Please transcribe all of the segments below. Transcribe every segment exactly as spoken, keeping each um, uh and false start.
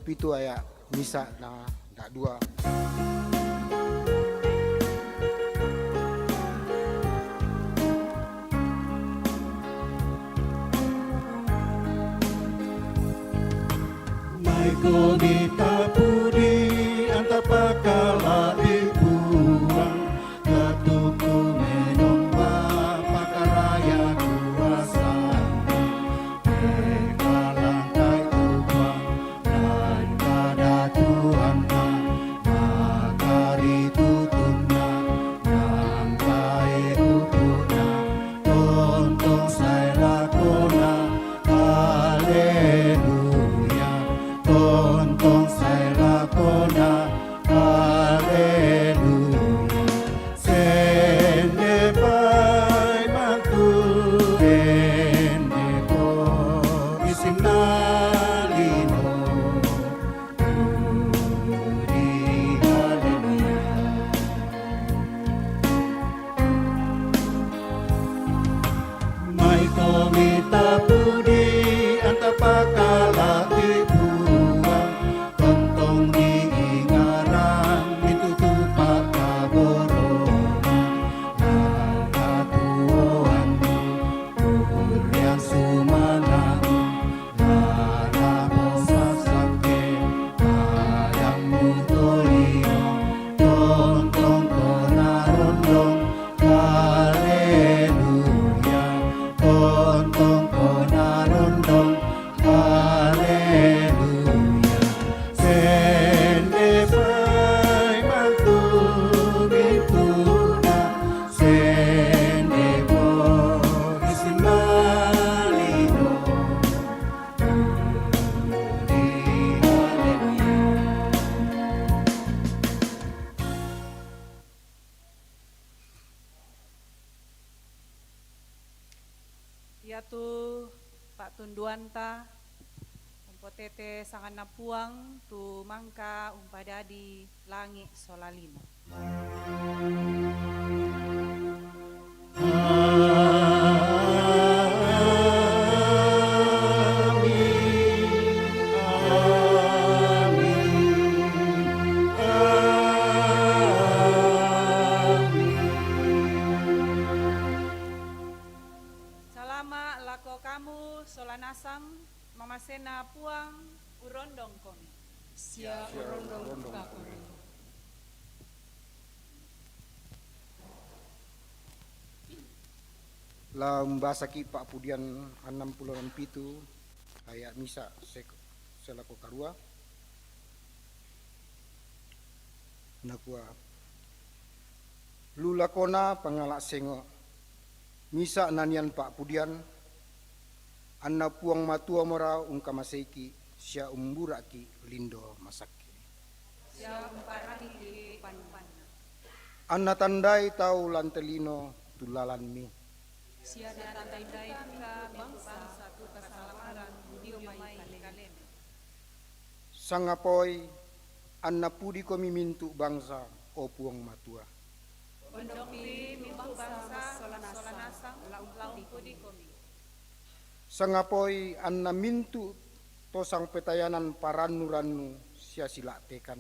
Pitu ayat misa na dua. Mai komi tapudi antapakala di puang, katuku menomba pakaraya kuasa. Pekalangkai tu puang, nan kada tuanna, makari tutunna, nangkai upuna, tontong sai lakona, haleluya, tontong sai lakona, haleluya. Sende pai mantu, sende po isinna lino. Pudi, haleluya. Mai komi tapudi antapakala di puang, tontong di ingaran itu tupat kaborona, nangkatuoan kurian sumana, nana posasake, padang mutolino, tontong kona rondong, haleluya, tontong kona rondong, haleluya. Sende pai mantu mituna, sende po isinna lino. Pudi, haleluya. Iatu patunduanta, umpotete sanganna Puang tu mangka umpadadi langi sola lino. Amin. Amin. Amin. Salama lako kamu sola nasang, mamasena Puang urondong komi. Sia urondong ka komi. La umbasaki pa'pudian annang pulo nampitu, ayat misa sek-, selako karua. Nakua, lu lakona pangala sengo, misa nanian pa'pudian, anna Puang Matua mora ungkamaseiki sia umbura'ki lindo masakke. Sia umparangiki panumpanna. Anna tandai tau lan te lino tu lalanmi. Sia natandai kami tu bangsa tu kasalamaran dio mai kalemi. Sangapoi, anna pudikomi mintu bangsa, o Puang Matua. Ondongpi mintu bangsa sola nasang, la umpudikomi. Sangapoi anna mintu to sangpetayanan parannu-rannu sia sila'tekan.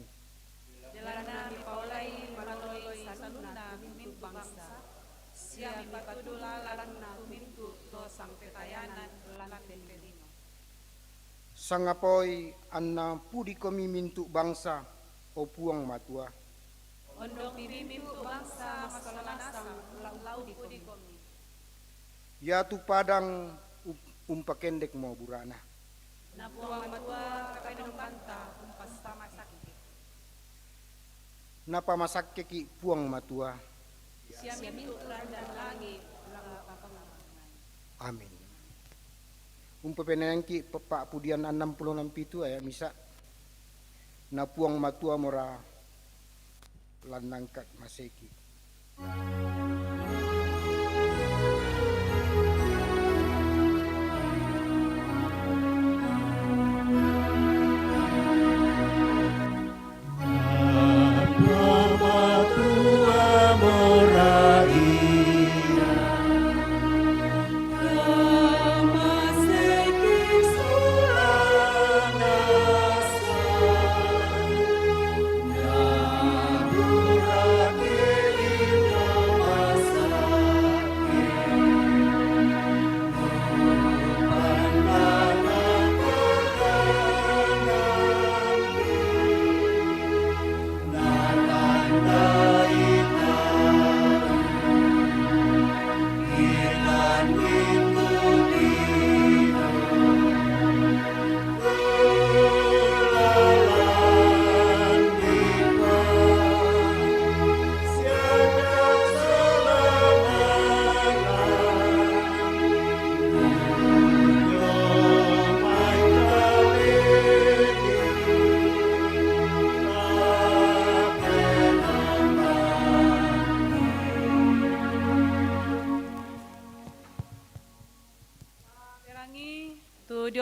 Belanna mipaolai maloloi salunna mintu bangsa, sia mipatulung lalanna mintu to sangpetayanan lan te lino. Sangapoi anna pudikomi mintu bangsa, o Puang Matua. Ondongpi mintu bangsa sola nasang, la umpudikomi. Iatu padang um-, umpakendekmo bura'na. Na Puang Matua kapenommbanta umpasamasakke. Napamasakkeki Puang Matua. Sia mintu raja langi la upapangamangai. Amin. Umpapeneangki pe-, pa'pudian annang pulo nampitu ayat misa. Na Puang Matua mora lan nangka maseki.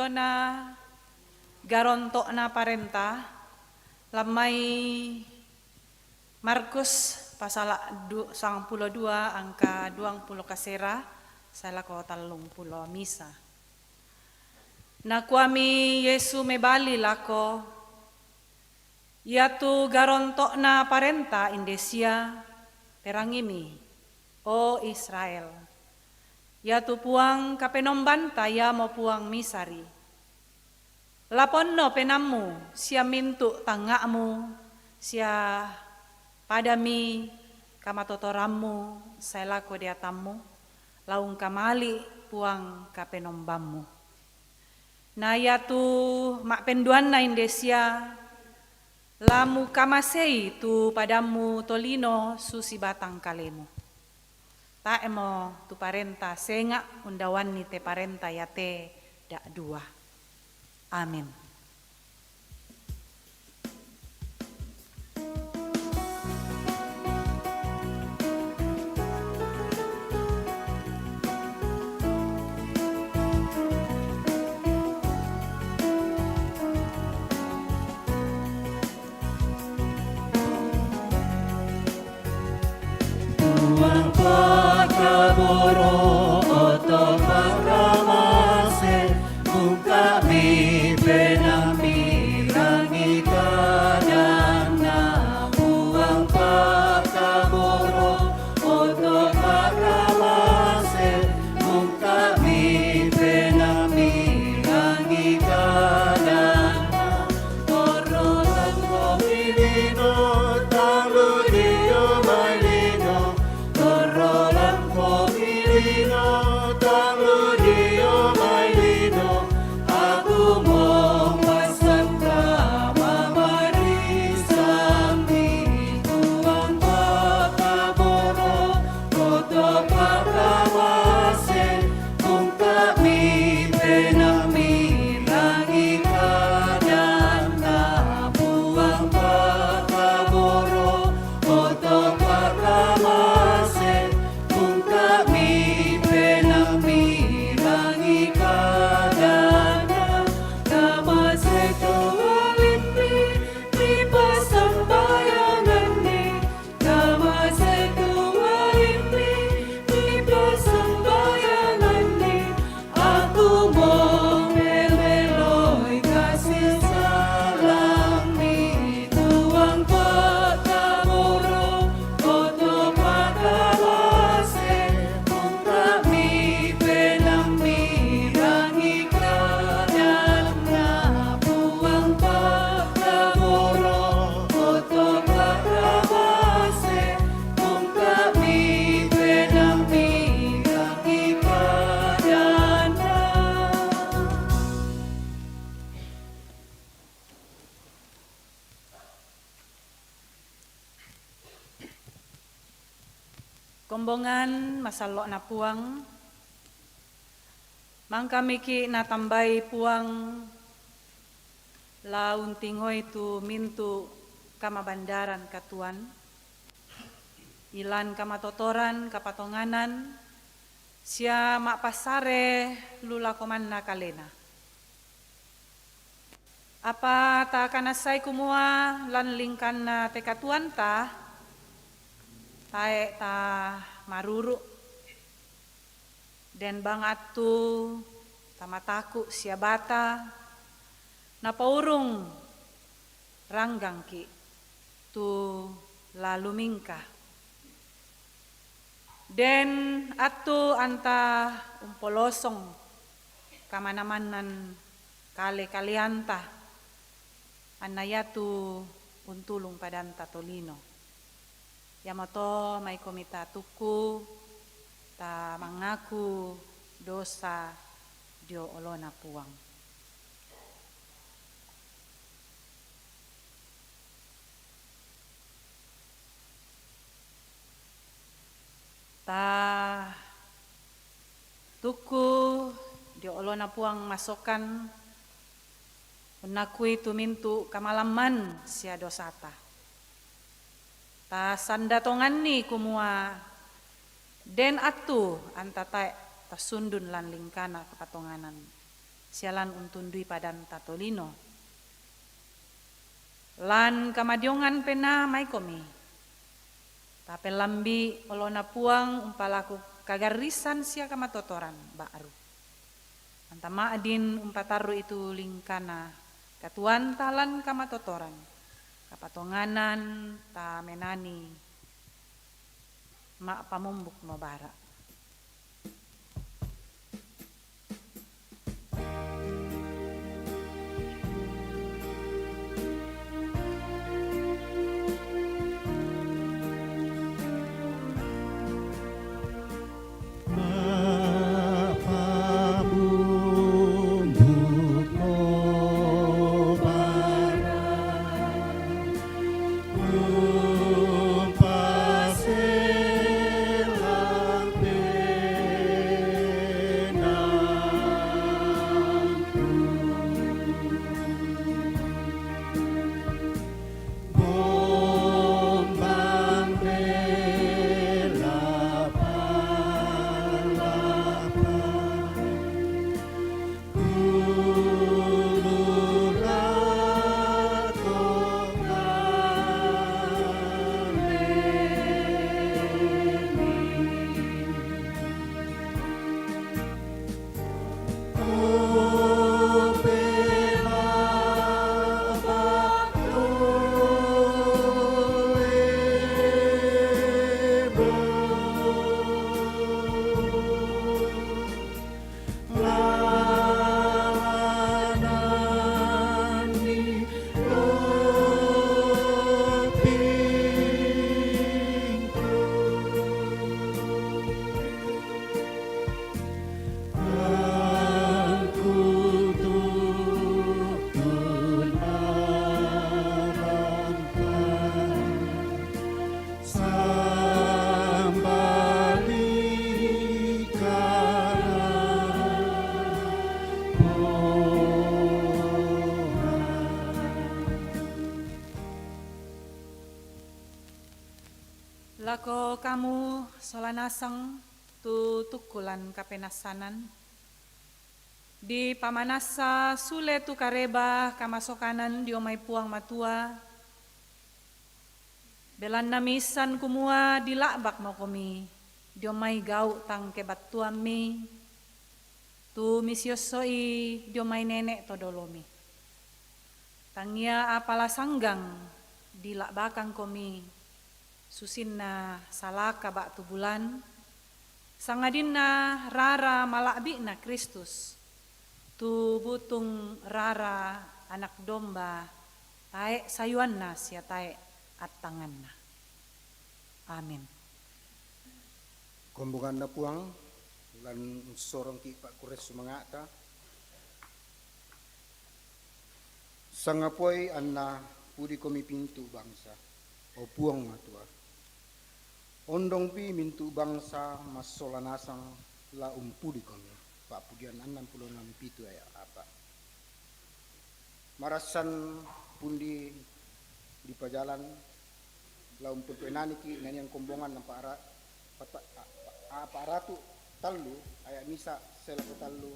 Tona garonto'na parenta, lammai Markus pasala du-, sangpulo dua angka duangpulo kasera, sae lako tallungpulo misa. Nakuami Yesu mebali lako, "Iatu garonto'na parenta inde sia, perangimi, o Israel. Iatu Puang Kapenombanta iamo Puang misari. Laponno penammu sia mintu' tangnga'mu, sia padami kamatotorammu sae lako deatammu, la ungkamali' Puang Kapenombammu. Na iatu ma'penduanna inde sia, la mukamasei tu padammu tolino susi batang kalemu." Tae'mo tu parenta senga' undaoanni te parenta iate da'dua. Amin. Puang pakaboro', oto' pakamase, ungka'mi penammi, rangi kadanna. Puang pakaboro', oto' pakamase, ungka'mi penammi, rangi kadanna. Torro lako milino, tang lu dio mai lino. Torro lako milino, tang lu dio mai lino. Aku mo pasangka mamarisammi. Puang pakaboro', oto' pakamase, ungka'mi penammi, rangi kadanna. Puang pakaboro', oto' pakamase, ungka'mi penammi, rangi kadanna. Kamase tu alimmi, mipassambayanganni. Kamase tu alimmi, mipassambayanganni. Aku mo melo-meloi kasi salangmi. Puang pakaboro', oto' pakamase, ungka'mi penammi, rangi kadanna. Puang pakaboro', oto' pakamase, ungka'mi penammi, rangi kadanna. Kombongan masallo'na Puang, mangkamiki' natambai Puang, la untingoi tu mintu' kamabandaran katuoan, ilan kamatotoran kapatonganan, sia ma'passare lu lako manna kalena. Apa takanassai kumua lan lingkanna te katuoanta, tae' tamaruru', den bang attu tamataku' sia bata, napaurung ranggangki' tu la lumingka. Den attu anta umpolosong kamanamannan kale-kaleanta, anna iatu untulung padanta tolino. Iamoto maikomi tatukku, tamangaku dosa dio olona Puang. Tatukku dio olona Puang masokan, unnakui tu mintu' kamalamman sia dosata. Tasanda tonganni kumua den attu anta tae' tasundun lan lingkana kapatonganan. sialan untundui padanta tolino. Lan kamadiongan pe na mai komi. Tapellambi' olona Puang umpalaku kagarrisan sia kamatotoran ba'ru. Anta ma'din umpatarru'i tu lingkana katuoanta lan kamatotoran, kapatonganan tamenani ma'pamombukmo bara'. Lako kamu sola nasang tu tukkulan kapenassanan, dipamanassa sule tu kareba kamasokanan dio mai Puang Matua, belanna miissan kumua dila'bakmokomi dio mai gau' tang kebattuammi, tu misiosso'i dio mai nene' to dolomi. Tangia apa la sanggang dila'bakangkomi susinna salaka ba'tu bulan, sangadinna rara mala'bi'na Kristus, tu butung rara Anak Domba, tae' sayuanna sia tae' attanganna. Amin. Kombonganna Puang, lan unsorongki' pa'kurre sumanga'ta. Sangapoi anna pudikomi mintu' bangsa, o Puang Matua. Ondongpi mintu' bangsa massola nasang la umpudikomi. Pa'pudian annang pulo nampitu aya' apa'. Marassan pundi dipajalan la umpoduenaniki' naniang kombongan nampa ara-, pata-, a-, a-, apa' aratu' tallu aya' misa' selako tallu,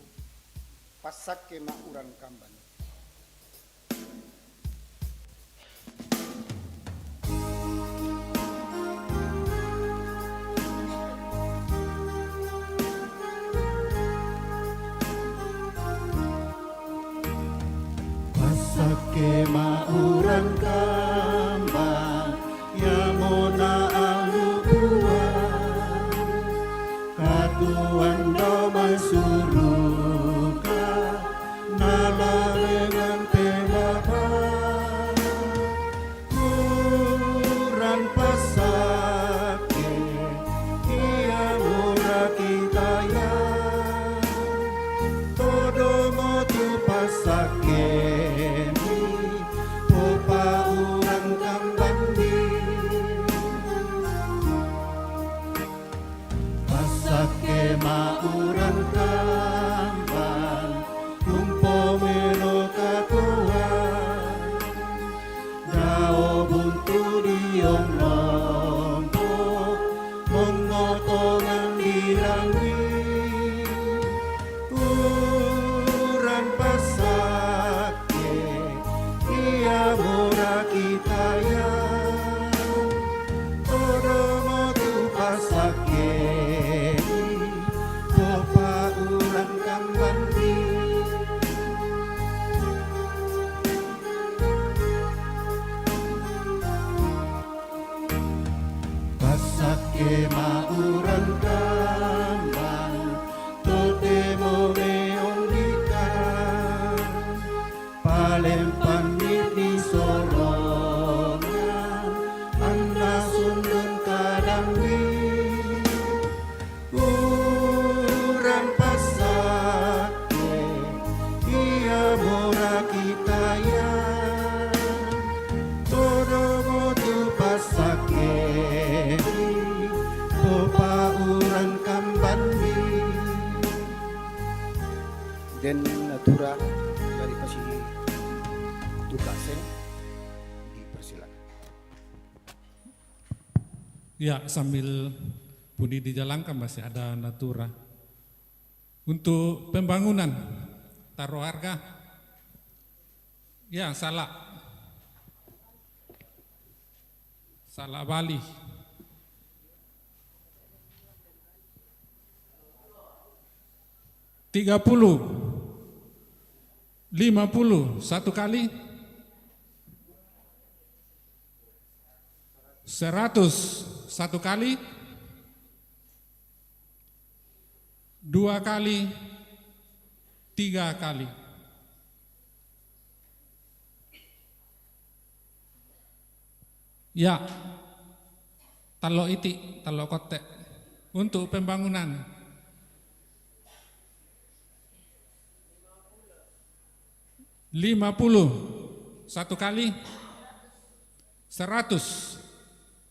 passakke ma'uran kamban. Passakke ma'uran kamban, iamona allu Puang, katuoan dao mai suruga, nala Kemauran kambang, totemo meong dika. Palempang ni sorongan, anna sundun kadambi. Uran passakke, ia mora kitaya. Todomo tu passakke, popauran kambanni. Den natura dari pasi tukak seng, dipersilakan. Ya, sambil pudi dijalankan masih ada natura. Untuk pembangunan, taruh harga. Ya, salah. Salah bali. Tiga puluh, lima puluh, satu kali. Seratus, satu kali. Dua kali, tiga kali. Ya, talo iti, talo kotte. Untuk pembangunan. Lima puluh, satu kali. Seratus,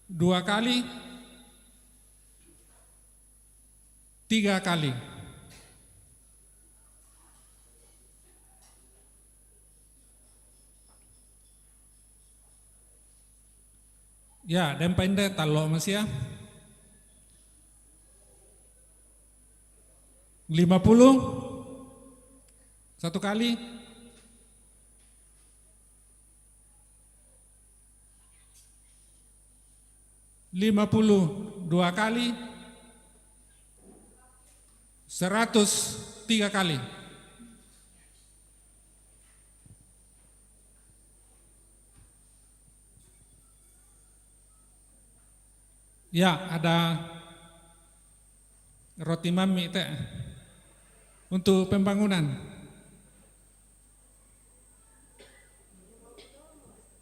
dua kali. Tiga kali. Ya, den painde talo masia. Lima puluh, satu kali. Lima puluh, dua kali. Seratus, tiga kali. Ya, ada roti mami te. Untuk pembangunan.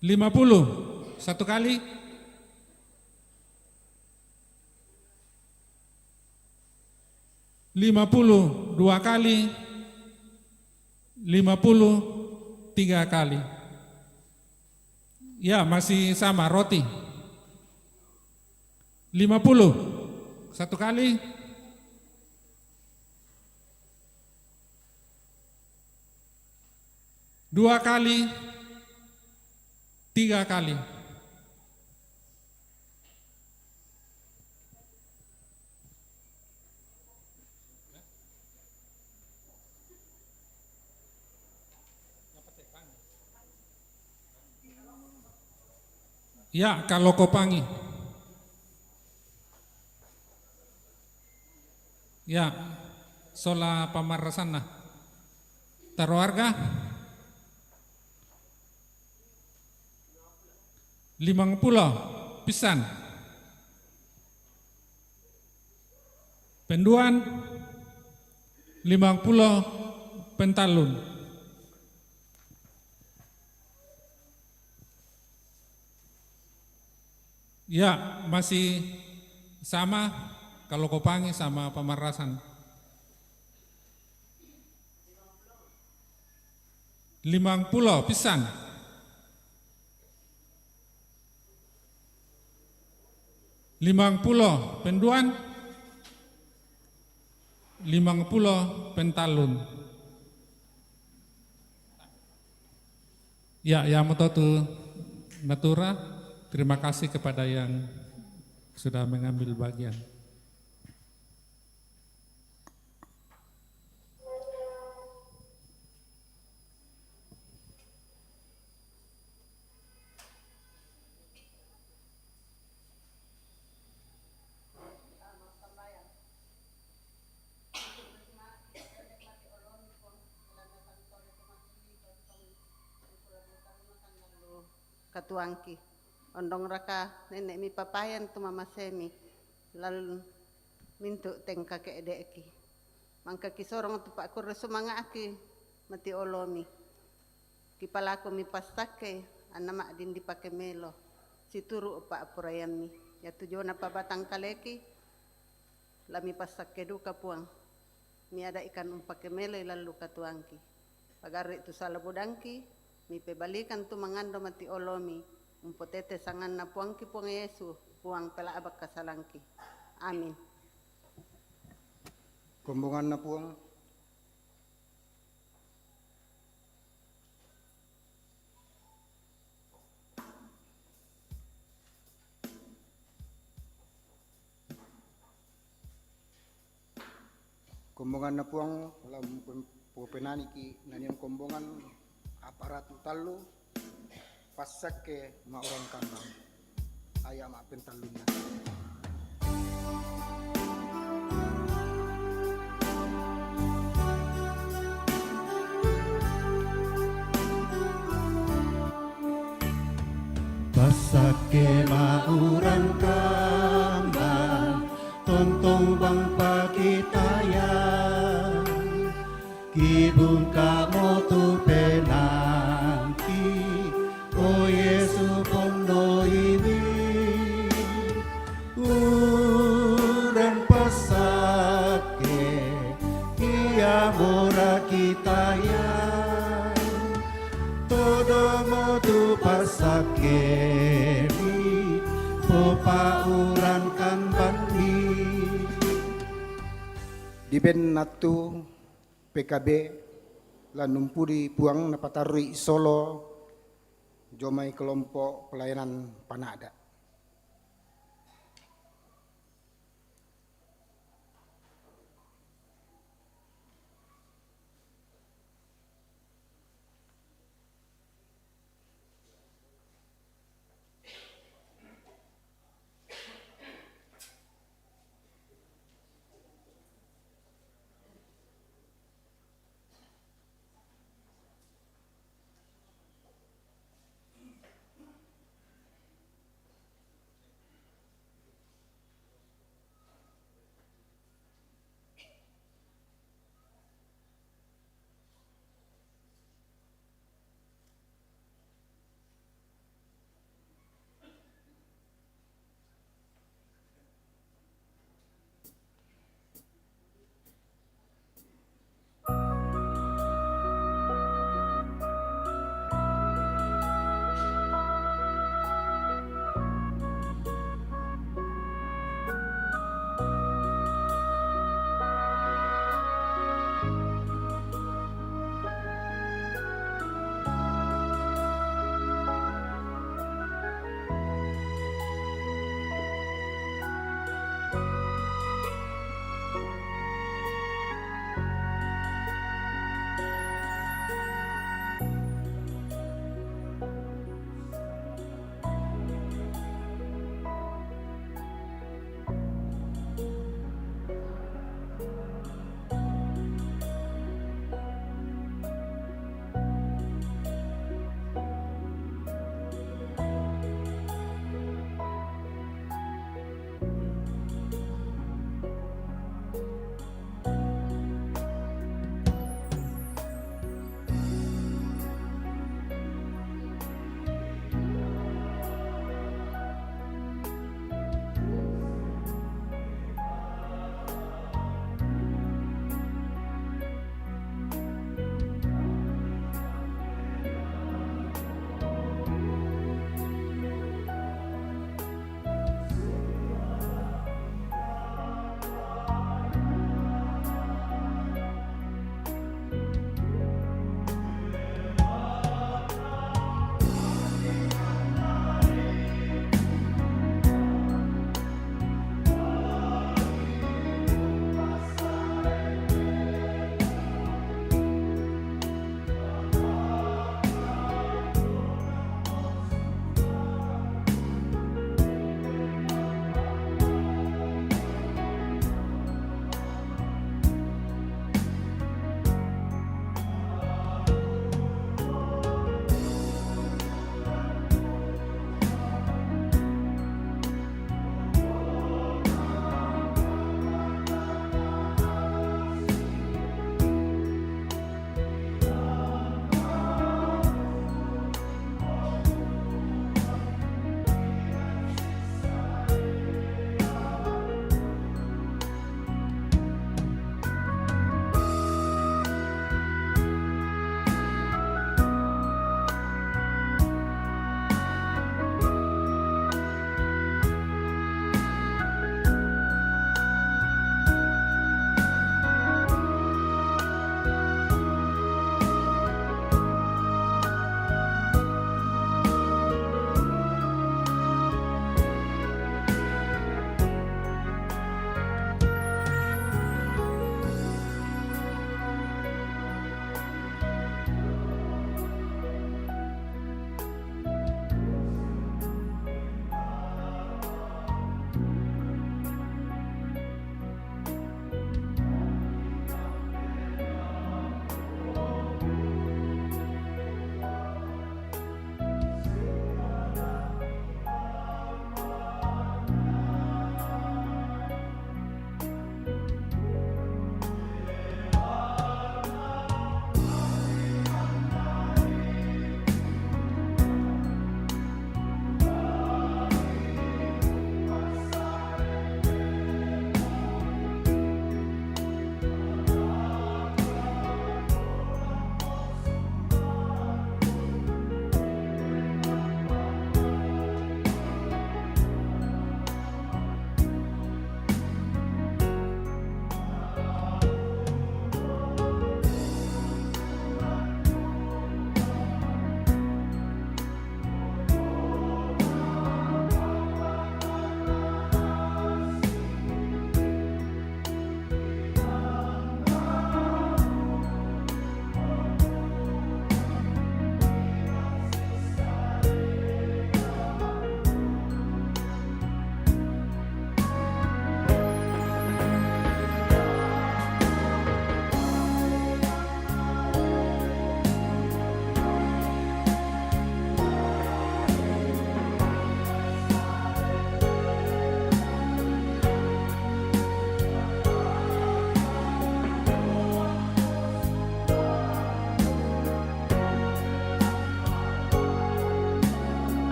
Lima puluh, satu kali. Lima puluh, dua kali. Lima puluh, tiga kali. Ya, masih sama, roti. Lima puluh, satu kali. Dua kali, tiga kali. Ya, kalokopangi. Ya, sola pamarasanna. Taro harga? Limang pulo pisan. Penduan, limang pulo pentallun. Ya, masih sama, kalokopangi sama pamarasan. Limang pulo pisan. Limang pulo penduan. Limang pulo pentallun. Ya, ya, moto tu natura. Terima kasih kepada yang sudah mengambil bagian. Katuangki, ondongraka nene'mi papayan tu mamasemi? Lal mintu' tengka ke'de'ki. Mangka kisorong tu pa'kurre sumanga'ki mati olomi. Kipalaku mi passakke, anna ma'din dipake melo, situru' pa'poraiammi. Iatu jona pabatang kaleki, la mipassakke duka Puang. Miada'ikan umpake meloi lallu katuoangki. Pagarre' tu sala budangki, mipebalikan tu mangando mati olomi, umpotete sanganna Puangki Puang Yesu, Puang pela'bak kasalangki. Amin. Kombonganna Puang. Kombonganna Puang, la mupem-, popenaniki naniang kombongan apa ratu tallu, passakke ma'urang kambang. Aya' ma'pentallunna. Passakke ma'urang kambang, tontong bang pakitayang. Kibungka'mo tu penaangki, o Yesu, pondoiwi. Urang passakke, iamo rakitayang. Todomo tu passakkemi, popa'urang kambangmi. Diben attu P K B la numpudi Puang napatarru'i solo jomai kelompo' pelayanan pana'da'.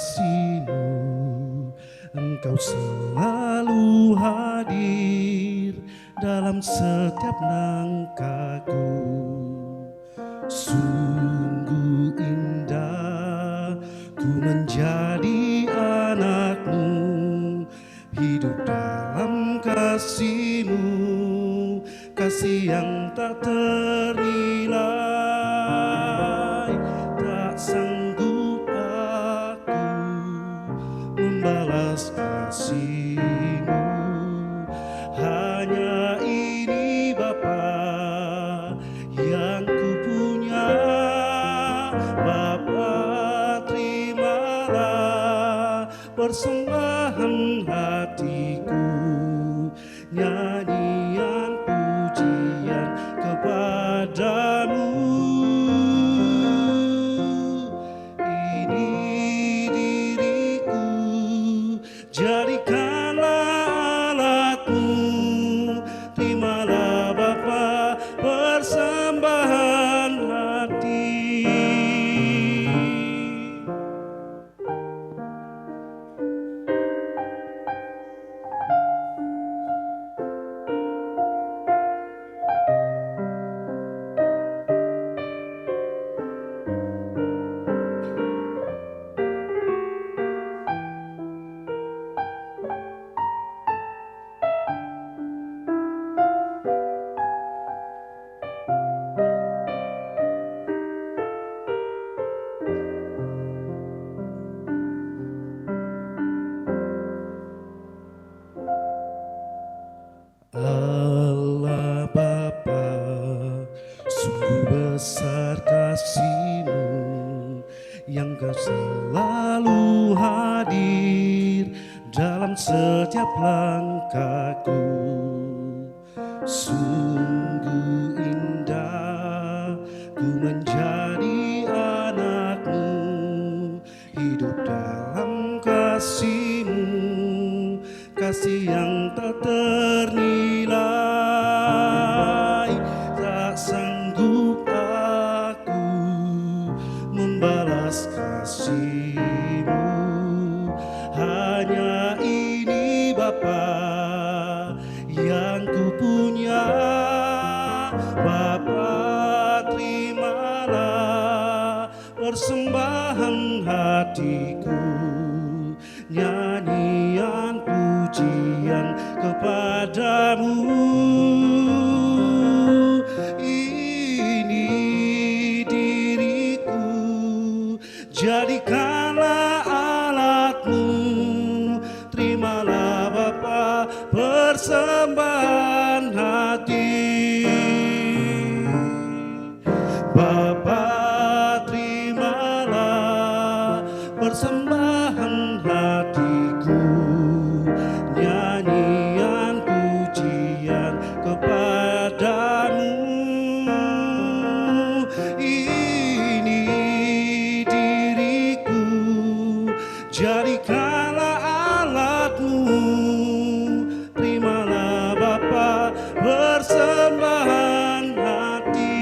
kasih-Mu, Engkau selalu hadir dalam setiap langkahku. Sungguh indah ku menjadi anak-Mu, hidup dalam kasih-Mu, kasih yang tak ternilai. Tak sanggup aku membalas kasih-Mu, hanya ini Bapa yang ku punya. Bapa, terimalah persembahan hatiku, nyanyian pujian kepada-Mu. Ini diriku, jadikanlah alat-Mu. Terimalah Bapa persembahan hati. Allah Bapa, sungguh besar kasih-Mu yang Kau selalu hadir dalam setiap langkahku. Sungguh indah ku menjadi anak-Mu, hidup dalam kasih-Mu, kasih yang tak ternilai. Tak sanggup aku membalas kasih-Mu, hanya ini Bapa yang ku punya. Bapa, terimalah persembahan hatiku, nyanyian pujian kepada-Mu. Ini diriku, jadikanlah alat-Mu. Terimalah Bapa persembahan hati. Bapa, terimalah persembahan hatiku, nyanyian pujian kepada-Mu. Ini diriku, jadikanlah alat-Mu. Terimalah Bapa persembahan hati.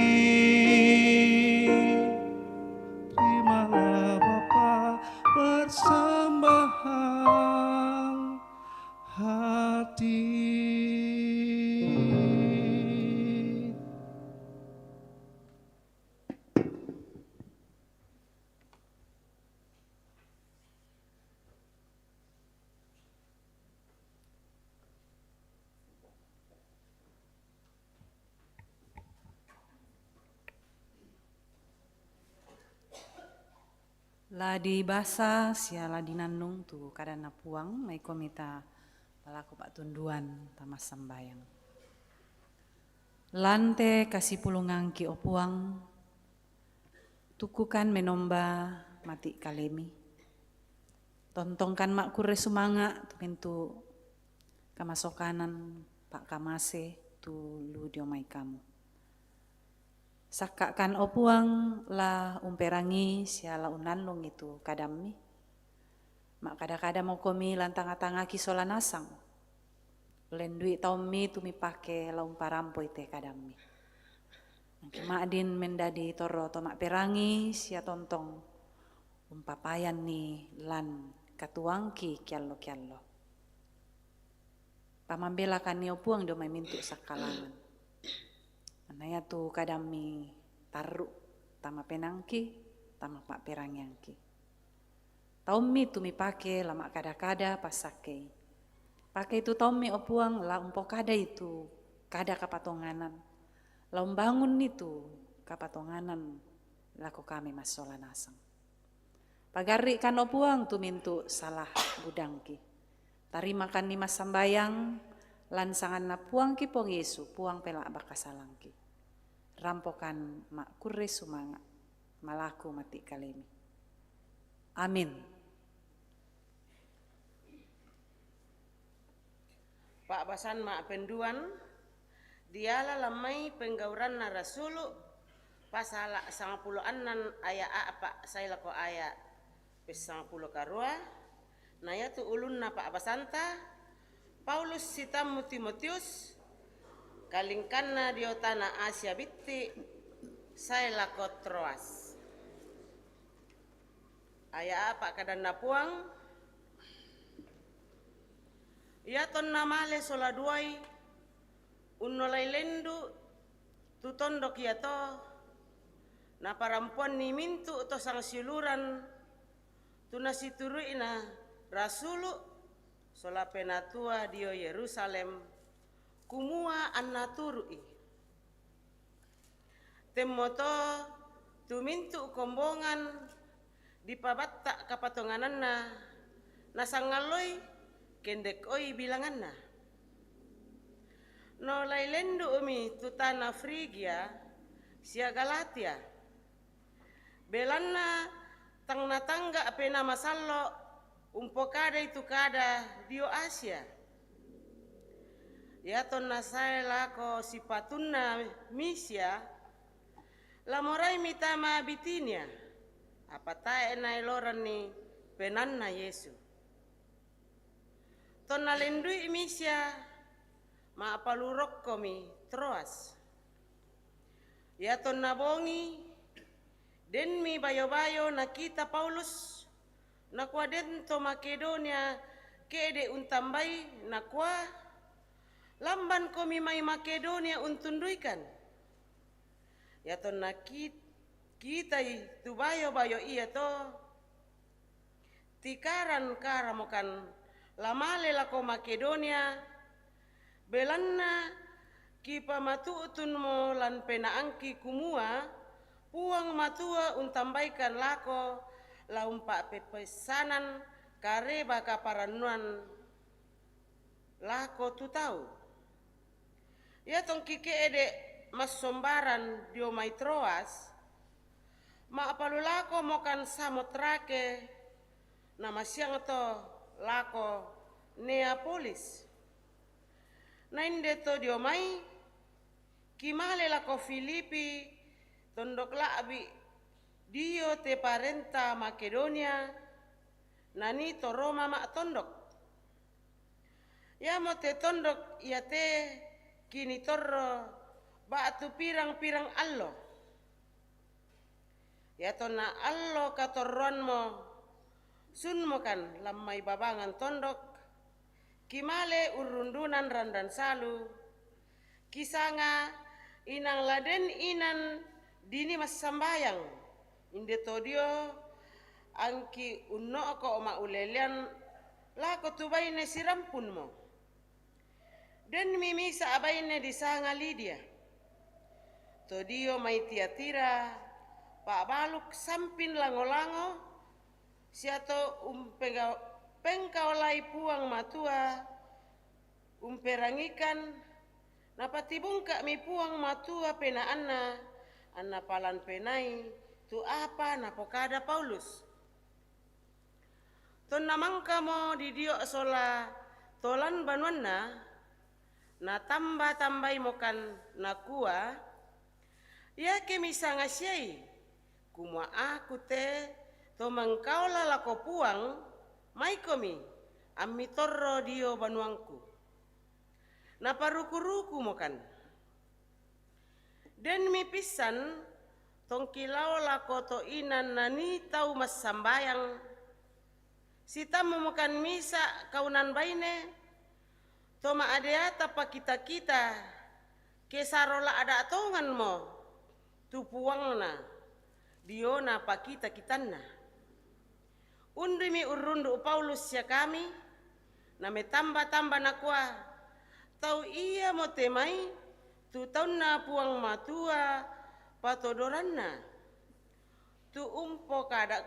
Terimalah Bapa persembahan hati. La dibasa sia la dinannung tu kadanna Puang, mai ko mita palaku pa'tunduan tama sambayang. Lante kasipulungangki, o Puang, tukukan menomba mati' kalemi. Tontongkan ma'kurre sumanga' tu mintu' kamasokanan pa'kamase tu lu dio mai Kamu. Sakka'kan, o Puang, la umperangi sia la unnannungi tu kadammi. Ma'kada-kada mokomi lan tanga-tangaki sola nasang. Lendui taummi tu mipake la umparampoi te kadammi. Angki ma'din mendadi torro to ma'perangi sia tontong Umpapayanni lan katuoangki kiallo-kiallo. Pamambelakanni, o Puang, dio mai mintu' sakkalangan. Anna iatu kadammi tarru' tama penaangki, tama pa'perangiangki. Taummi tu mipake la ma'kada-kada passakkei. Pakei tu taummi, o Puang, la umpokadai tu kada kapatonganan, la umbangunni tu kapatonganan lako kami massola nasang. Pagarri'kan, o Puang, tu mintu' sala budangki. Tarimakanni massambayang lan sanganna Puangki Puang Yesu, Puang pela'bak kasalangki. Rampokan ma'kurre sumanga', malaku mati' kalemi. Amin. Pa'basan ma'penduan, diala lan mai Penggauranna Rasulu', pasala' sangpulo annan aya' a'pa' sae lako aya' pessangpulo karua, na iatu ulunna pa'basanta, Paulus sitammu Timotius, kalingkanna dio tana Asia Bitti', sae lako Troas. Aya' a'pa' kadanna Puang, iatonna male sola duai unnolai lendu' tu tondok iato, naparampoanni mintu' to sangsiuluran tu nasituru'na rasulu' sola penatua dio Yerusalem, kumua anna turu'i. Temmoto tu mintu' kombongan dipabatta' kapatongananna, nasangalloi kendekoi bilanganna. Nolai lendu'mi tu tana Frigia sia Galatia, belanna tang natangga' Penaa Masallo' umpokadai tu kada dio Asia. Iatonna sae lako sipatunna Misia, la moraimi tama Bitinia, apa tae' naeloranni penaanna Yesu. Tonna lendui Misia, ma'palurokkomi Troas. Iatonna bongi, denmi bayo-bayo nakita Paulus, nakua den to Makedonia ke'de' untambai, nakua, "Lambankomi mai Makedonia untunduikan." Iatonna ki-, kitai tu bayo-bayo iato, tikaran-karamokan la male lako Makedonia, belanna kipamatu'tunmo lan penaangki kumua Puang Matua untambaikan lako la umpa'peppeissanan kareba kaparannuan lako tu tau. Iatongki ke'de' massombaran dio mai Troas, ma'palulakomokan Samotrake, namasiang to lako Neapolis. Na inde to dio mai, kimale lako Filipi, tondok la'bi' dio te parenta Makedonia, nanii to Roma ma'tondok. Iamote tondok iate kinitorro ba'tu pirang-pirang allo. Iatonna allo katorroanmo, sunmokan lan mai babangan tondok, kimale urrundunan randan salu, kisanga inang la den inan dinii massambayang, inde to dio angki unno'ko ma'ulelean lako tu baine sirampunmo. Denmi misa' baine disanga Lidia, to dio mai Tiatira, pa'baluk samping lango-lango, sia to umpengka-, pengkaolai Puang Matua, umperangikan, napatibungka'mi Puang Matua penaanna, anna palan penai tu apa napokada Paulus. Tonna mangkamo didio' sola to lan banuanna, natamba-tambaimokan, nakua, "Iake misangasiai, kumua aku te to mengkaola lako Puang, maikomi, ammi torro dio banuangku." Naparuku-rukumokan. Denmi pissan Tongki lao lako to inan nanii tau massambayang, sitammu mukan misa kaunan baine, to maadeata pakita-kita, ke saro la'da tonganmo tu Puangna, diona pakita-kitanna. Unrimi urrundu' Paulus sia kami, nametamba-tamba nakua, tau iamo te mai tu taunna Puang Matua patodoranna, tu umpokada-,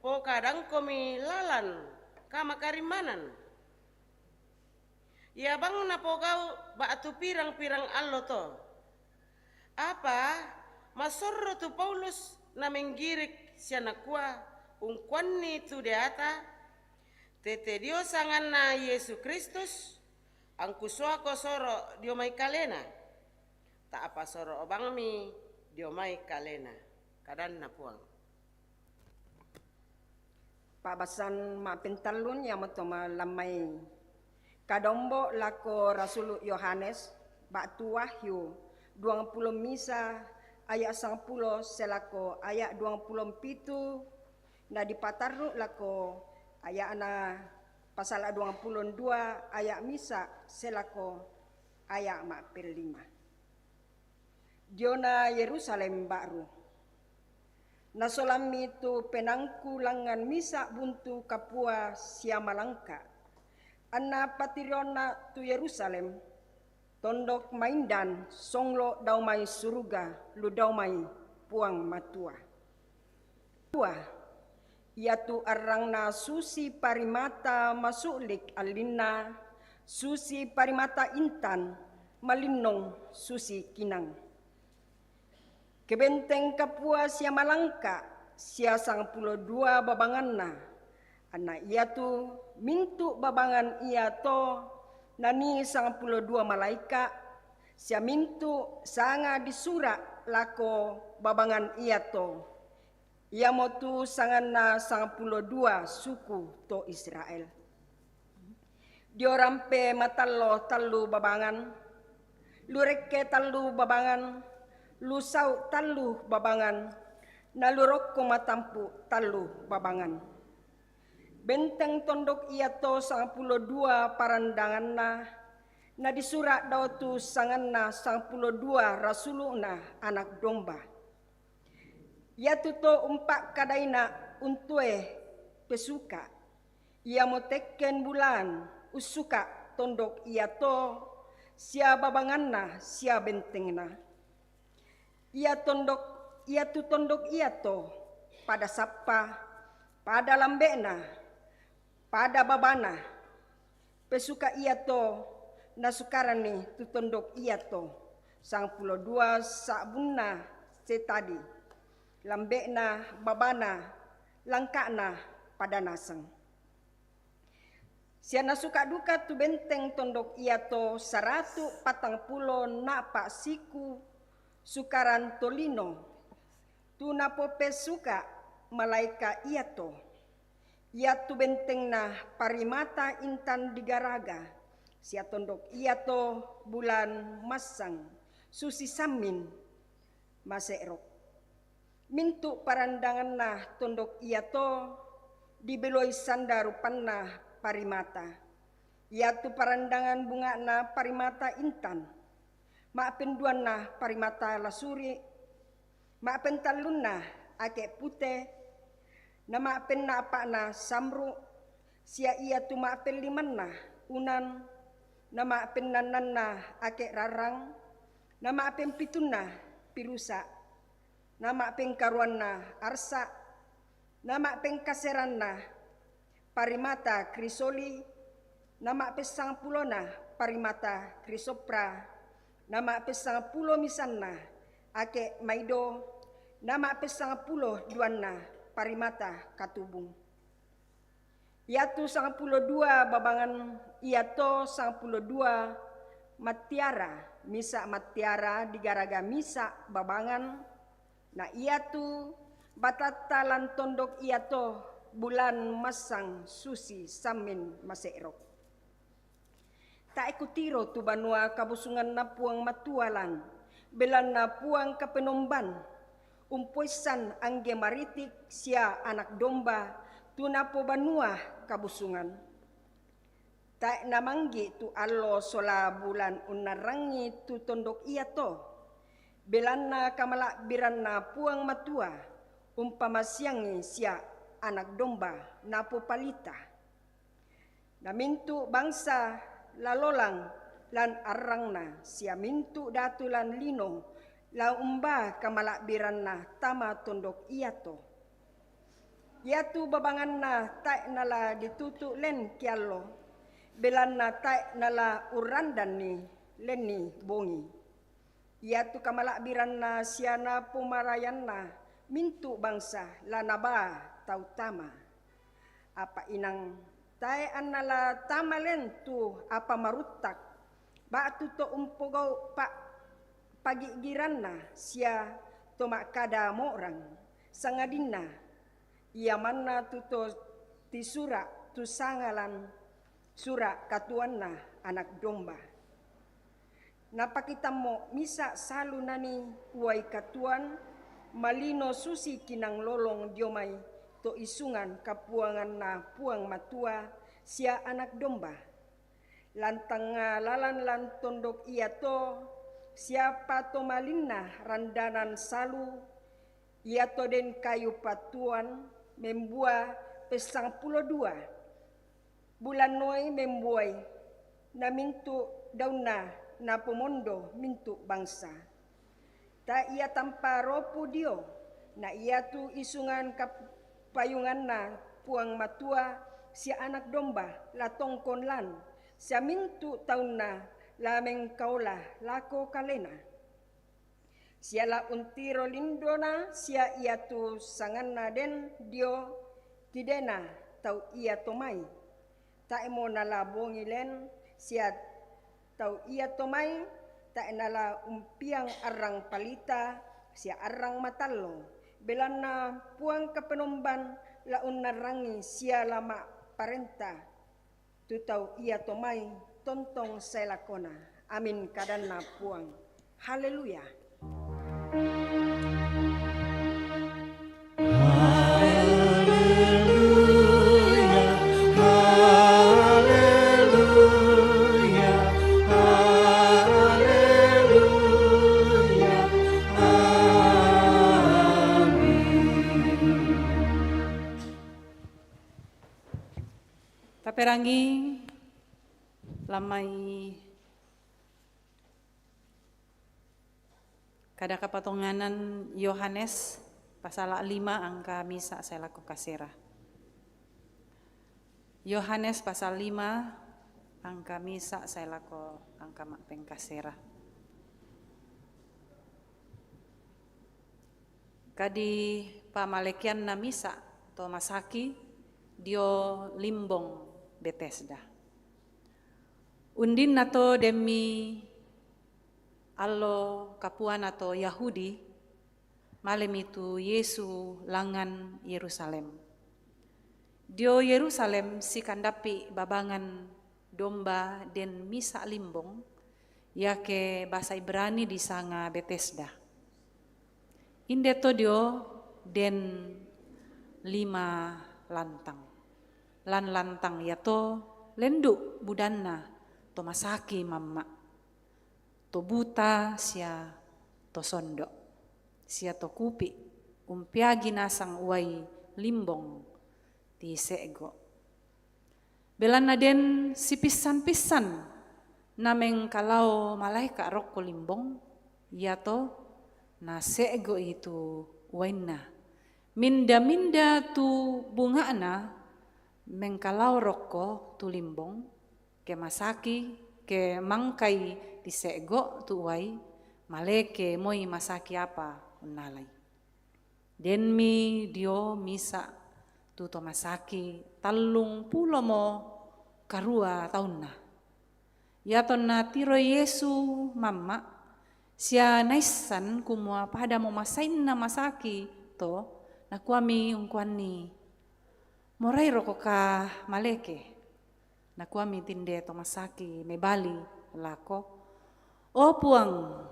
pokadangkomi lalan kamakarimmanan. Ia bang napogau' ba'tu pirang-pirang allo to. Apa masorro tu Paulus namenggirik sia nakua, ungkuanni tu deata, tete dio sanganna Yesu Kristus, angkusoako soro' dio mai kalena. Ta'pa soro' bangmi dio mai kalena. Kadanna Puang. Pa'basan ma'pentallun iamoto malammai kadombo lako Rasulu' Yohanes, ba'tu Wahyu duangpulo misa aya' sangpulo selako aya' duangpulo pitu, na dipatarru' lako aya'na pasala' duangpulo dua aya' misa selako aya' ma'pellima. Diona Yerusalem ba'ru. Nasolammi tu penaangku langngan misa' buntu kapua sia malangka'. Anna patirionna tu Yerusalem, tondok maindan songlo' dao mai suruga, lu dao mai Puang Matua. Dua, iatu arrangna susi parimata masu'lik allinna, susi parimata intan, malinnong susi kinang. Kebenteng kapua sia malangka', sia sangpulo dua babanganna, anna iatu mintu' babangan iato nanii sangpulo dua malaeka', sia mintu' sanga disura' lako babangan iato, iamotu sanganna sangpulo dua suku to Israel. Dio rampe matallo tallu babangan, lu rekke tallu babangan, lu sau' tallu babangan, na lu rokko matampu' tallu babangan. Benteng tondok iato sangpulo dua parandanganna, na disura' dao tu sanganna sangpulo dua rasulu'na Anak Domba. Iatu to umpa'kadaina' untoe pesuka', iamo tekken bulan ussuka' tondok iato sia babanganna sia bentengna. Ia tondok, iatu tondok iato pada sappa, pada lambe'na, pada babana. Pesuka' iato nasukaranni tu tondok iato, sangpulo dua sa'bunna setadi, lambe'na, babana, langka'na pada naseng. Sia nasuka' duka tu benteng tondok iato saratu' patangpulo na'pa' siku sukaran tolino, tu napopesuka' malaeka' iato. Iatu bentengna parimata intan digaraga, sia tondok iato bulan massang, susi sammin mase'rok. Mintu' parandanganna tondok iato dibeloi sanda rupanna parimata. Iatu parandangan bunga'na parimata intan, ma'penduanna parimata lasuri', ma'pentallunna ake' pute, na ma'penna'pa'na samru', sia iatu ma'pellimanna unan, na ma'pennannanna ake' rarrang, na ma'pempitunna pirusa', na ma'pengkaruanna arsa', na ma'pengkaseranna parimata krisoli, na ma'pessangpulona parimata krisopra, na ma'pessangpulo misanna ake' maido, na ma'pessangpulo duanna parimata katubung. Iatu sangpulo dua babangan iato sangpulo dua mattiara, misa' mattiara digaraga misa' babangan, na iatu batatta lan tondok iato bulan massang susi sammin mase'rok. Tae' kutiro tu banua kabusunganna Puang Matua lan, belanna Puang Kapenomban, umpoissan angge maritik sia Anak Domba tu napobanua kabusungan. Tae' namanggi' tu allo sola bulan unnarrangi tu tondok iato, belanna kamala'biranna Puang Matua umpamasiangi sia Anak Domba napopalita. Na mintu' bangsa la lolang lan arrangna, sia mintu' datu lan lino la umbaa kamala'biranna tama tondok iato. Iatu babanganna tae' nala ditutu' len kiallo, belanna tae' nala urrandanni lenni bongi. Iatu kamala'biranna sia napomarayanna mintu' bangsa la nabaa tau tama. Apa inang tae' anna la tama len tu apa maruttak, ba'tu to umpogau' pa-, pagi'giranna sia to ma'kada mo'rang, sangadinna ia manna tu to tisura' tu sanga lan sura' katuoanna Anak Domba. Napakitammo' misa' salu nanii uai katuoan, malino susi kinang lolong dio mai to isungan kapuanganna Puang Matua sia Anak Domba. Lan tangnga lalan lan tondok iato sia patomalinna randanan salu, iato den kayu patuoan membua pessangpulo dua, bulannoi membuai, na mintu' daunna napomondo mintu' bangsa. Tae' ia tampa ropu dio, na iatu isungan kapayunganna Puang Matua sia Anak Domba la tongkon lan, sia mintu' taunna la mengkaola lako kalena. Sia la untiro lindona sia iatu sanganna den dio tidena tau iato mai. Tae'mo nala bongi len sia tau iato mai, tae' nala umpiang arrang palita sia arrang matallo, belanna Puang Kapenomban la unnarrangi sia la ma'parenta tu tau iato mai tontong sae lakona. Amin, kadanna Puang. Haleluya. Haleluya, haleluya, haleluya. Amin. Taperangi lan mai Kada Kapatonganan Yohanes pasal lima angka misa' sae lako kasera. Yohanes pasal lima angka misa' sae lako angka ma'pengkasera. Kadi pamalekeanna misa' to masaki dio limbong Betesda. Undinna to denmi allo kapuana to Yahudi, malemi tu Yesu langngan Yerusalem. Dio Yerusalem sikandappi' babangan domba den misa' limbong, iake basa Ibrani disanga Betesda. Inde to dio den lima lantang. Lan lantang iato lendu' budanna to masaki mamma', to buta sia to sondo', sia to kupi', umpeagi nasang uai limbong tise'go'. Belanna den sipissan-pissan namengkalao malaeka' rokko limbong iato, nase'go'i tu uainna. Minda-minda tu bunga'na mengkalao rokko tu limbong, ke masaki, ke mangkai tise'go' tu uai, maleke moi masaki apa unnalai. Denmi dio misa' tu to masaki tallung pulomo karua taunna. Iatonna tiroi Yesu mamma', sia naissan kumua padamo masainna masaki to, nakuami ungkuanni, "Morai rokoka maleke?" Nakuami tinde to masaki mebali lako, "O Puang,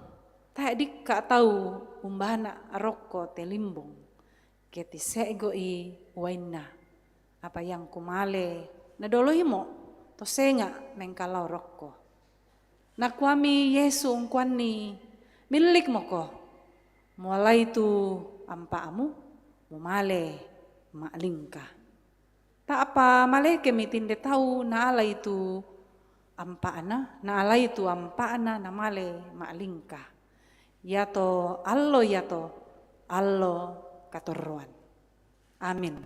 Tae' dikka' tau umbana' rokko te limbong, ke ti se'go'i uainna. Apa yang kumale nadoloimo to senga' mengkalao rokko. Nakuami Yesu ungkuanni, "Millikmoko, mualai tu ampa'mu, mumale ma'lingka." Ta'pa malekemi tinde tau naalai tu ampa'na, naalai tu ampa'na namale ma'lingka. Iato allo iato allo katorroan. Amin.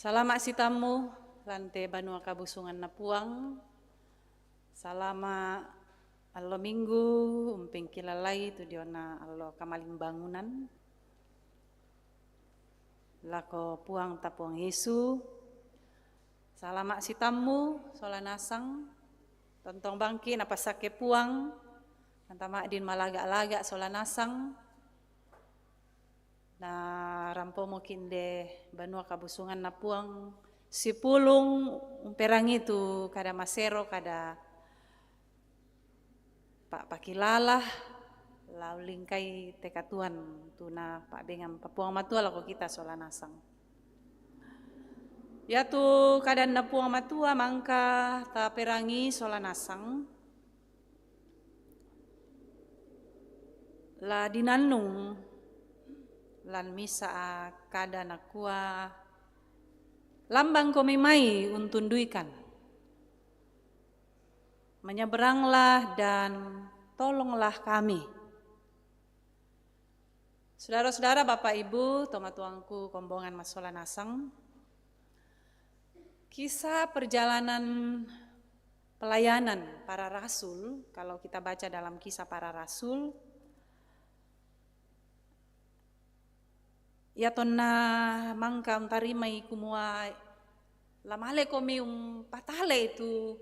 Salama' sitammu lan te banua kabusunganna Puang. Salama' allo Minggu umpengkilalai tu diona allo kamalimbangunan lako Puangta Puang Yesu. Salama' sitammu sola nasang. Tontong bangki' napassakke Puang, anta ma'din malaga'-laga' sola nasang. Na rampomoki' inde banua kabusunganna Puang, sipulung umperangi tu kada masero, kada pa-, pakilala, la ulingkai te katuoan tu napa'bengan Puang Matua lako kita sola nasang. Iatu kadanna Puang Matua mangka taperangi sola nasang, la dinannung lan misa' kada nakua, "Lambangkomi mai untunduikan. Menyeberanglah dan tolonglah kami." Saudara-saudara, Bapak Ibu, tomatuangku kombongan massola nasang. Kisah perjalanan pelayanan para rasul, kalau kita baca dalam Kisah Para Rasul, ia tonna mangka untarimai kumua la malekomi umpatale'i tu